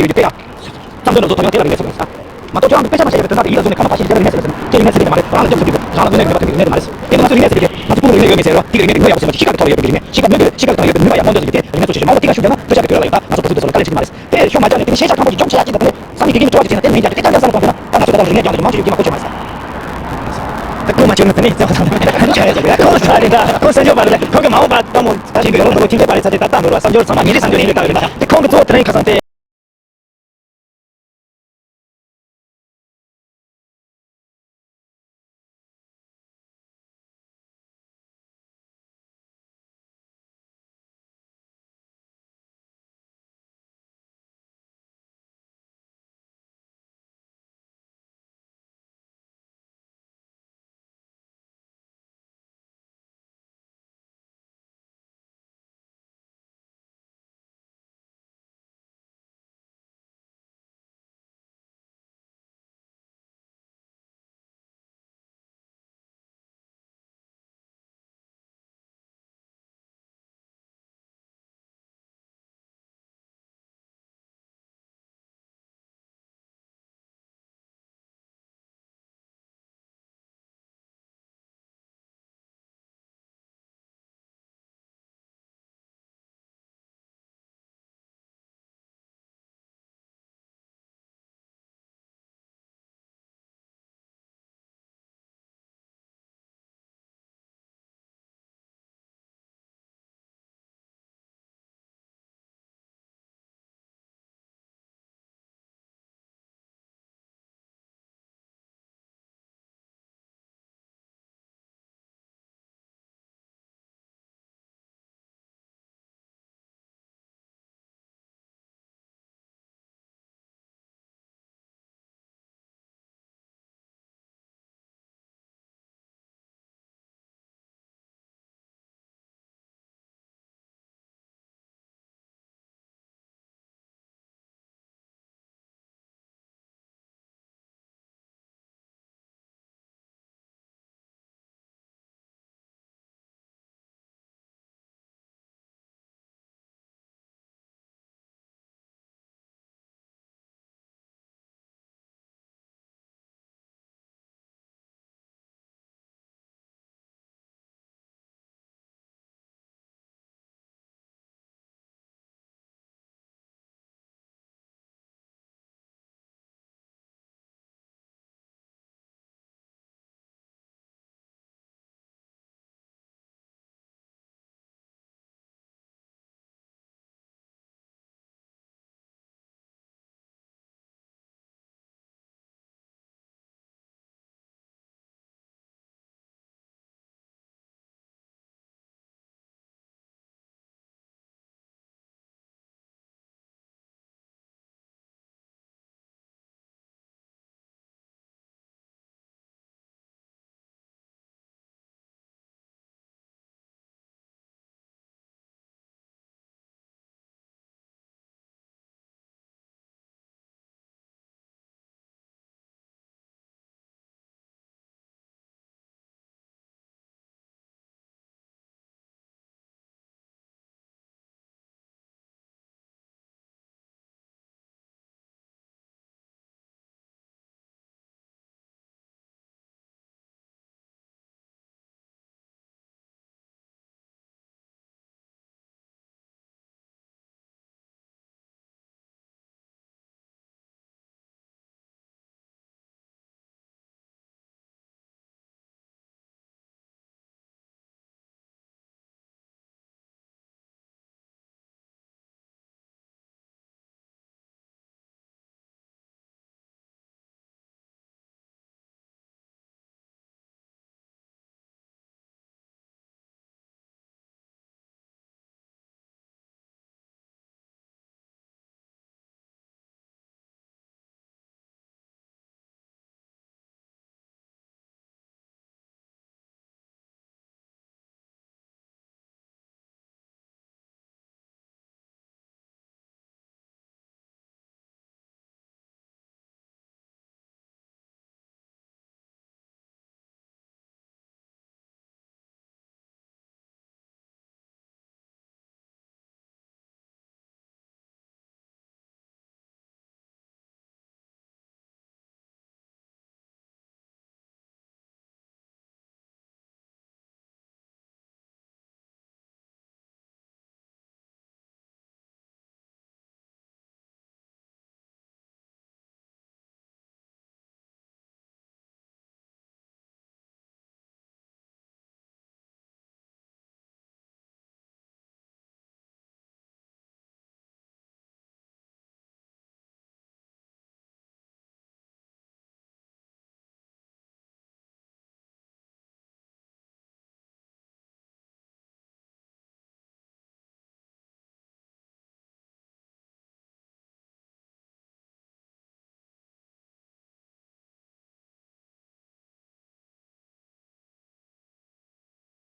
ཡོད་ཀྱི་དེ་ཡང་བསམ་ཚུལ་འདྲ་བཟོ་ཐུབ་ཡང་དེ་ལ་རིག་གནས་ཟེར་དགོས་ས། མ་གཏོགས་ཁྱོད་རང་གིས་དཔེ་ཆ་མ་བཤད་ཡོད་པའི་དོན་དག་དེ་ཡིད་ལ་བཟུང་ནས་ཁ་ནང་བ་ཞིག་བཞག་ལ་རིག་གནས་ཟེར་གྱི་མ་རེད། རང་ལ་སྐྱོན་ཟེར་གྱི་མ་རེད། རང་ལ་སྐྱོན་ཟེར་གྱི་མ་རེད། རང་ལ་སྐྱོན་ཟེར་གྱི་མ་རེད། ང་ཚོ་ཕུག་པོ་རིག་གནས་ཡོད་མེད་ཟེར་རོ། དེ་གི་རིག་གནས་རིག་གནས་ཡོད་མེད་ཟེར་རོ། གཤིས་ཀ་གི་ཐོག་ལ་ཡོད་པའི་རིག་གནས། གཤིས་ཀ་མི་དགོས། གཤིས་ཀ་གི་ཐོག་ལ་ཡོད་པའི་ནུས་པ་ཡག་པོ་འདྲ་ཞིག་ཡོད་དེ་རིག་གནས་སོ་ཞེས་མ་འོ་དེ་ག་ཤུགས་རྒྱག་ན་དཔེ་ཆ་གི་དོན་ལ་ཡོད་ད། ང་ཚོ་བོད་སུ་བསྡད་སོང་ལ་དཀའ་ལས་བྱེད་ཀྱི་མ་རེད། དེ་ཤོ་མ་ཅག་ནས་དེ་ནི་ཤེས་བྱ་ཕྲན་བུ་ཅིག་ཅུང་ཆེ་ཡག་ཅིག་དང་དེ་ནི་བསམ་ནས་དེ་གི་ནི་ཅོག་ཅིག་བྱས་ན་དེ་ནི་ཡིན་ཀྱང་དེ་ཅང་ཅང་བསམ་བློ་གཏོང་དུས་ན་ད་ང་ཚོ་ད་ལྟ་རིག་གནས་སྦྱང་དུ་མང་ཆེ་ཡོད་ཀྱི་མ་གོ་ཆོད་མ་རེད་ས། ད་ཁོ་མ་ཆོད་ན་དེ་ནི་ཡིན་ཙང་ཁོ་ཚ་རེད་ད། ཁོ་ས་ཆོད་པ་རེད། ཁོ་གི་མ་འོངས་པ་ལྟ་མོ་ད་ཅིག་གི་ལོ་ལོ་ཁྱིམ་ཁྱིམ་པ་རེད་ས་དེ་ད་ལྟ་འདོར་བ་བསམ་སྦྱོར་ཚང་མ་ཉིན་རེ་བསམ་སྦྱོར་ཡིན་རེད་ད་རེད་ད། དེ་ཁོང་གི་གཙོ་བོ་དེ་རིང་ཁ་སང་དེ་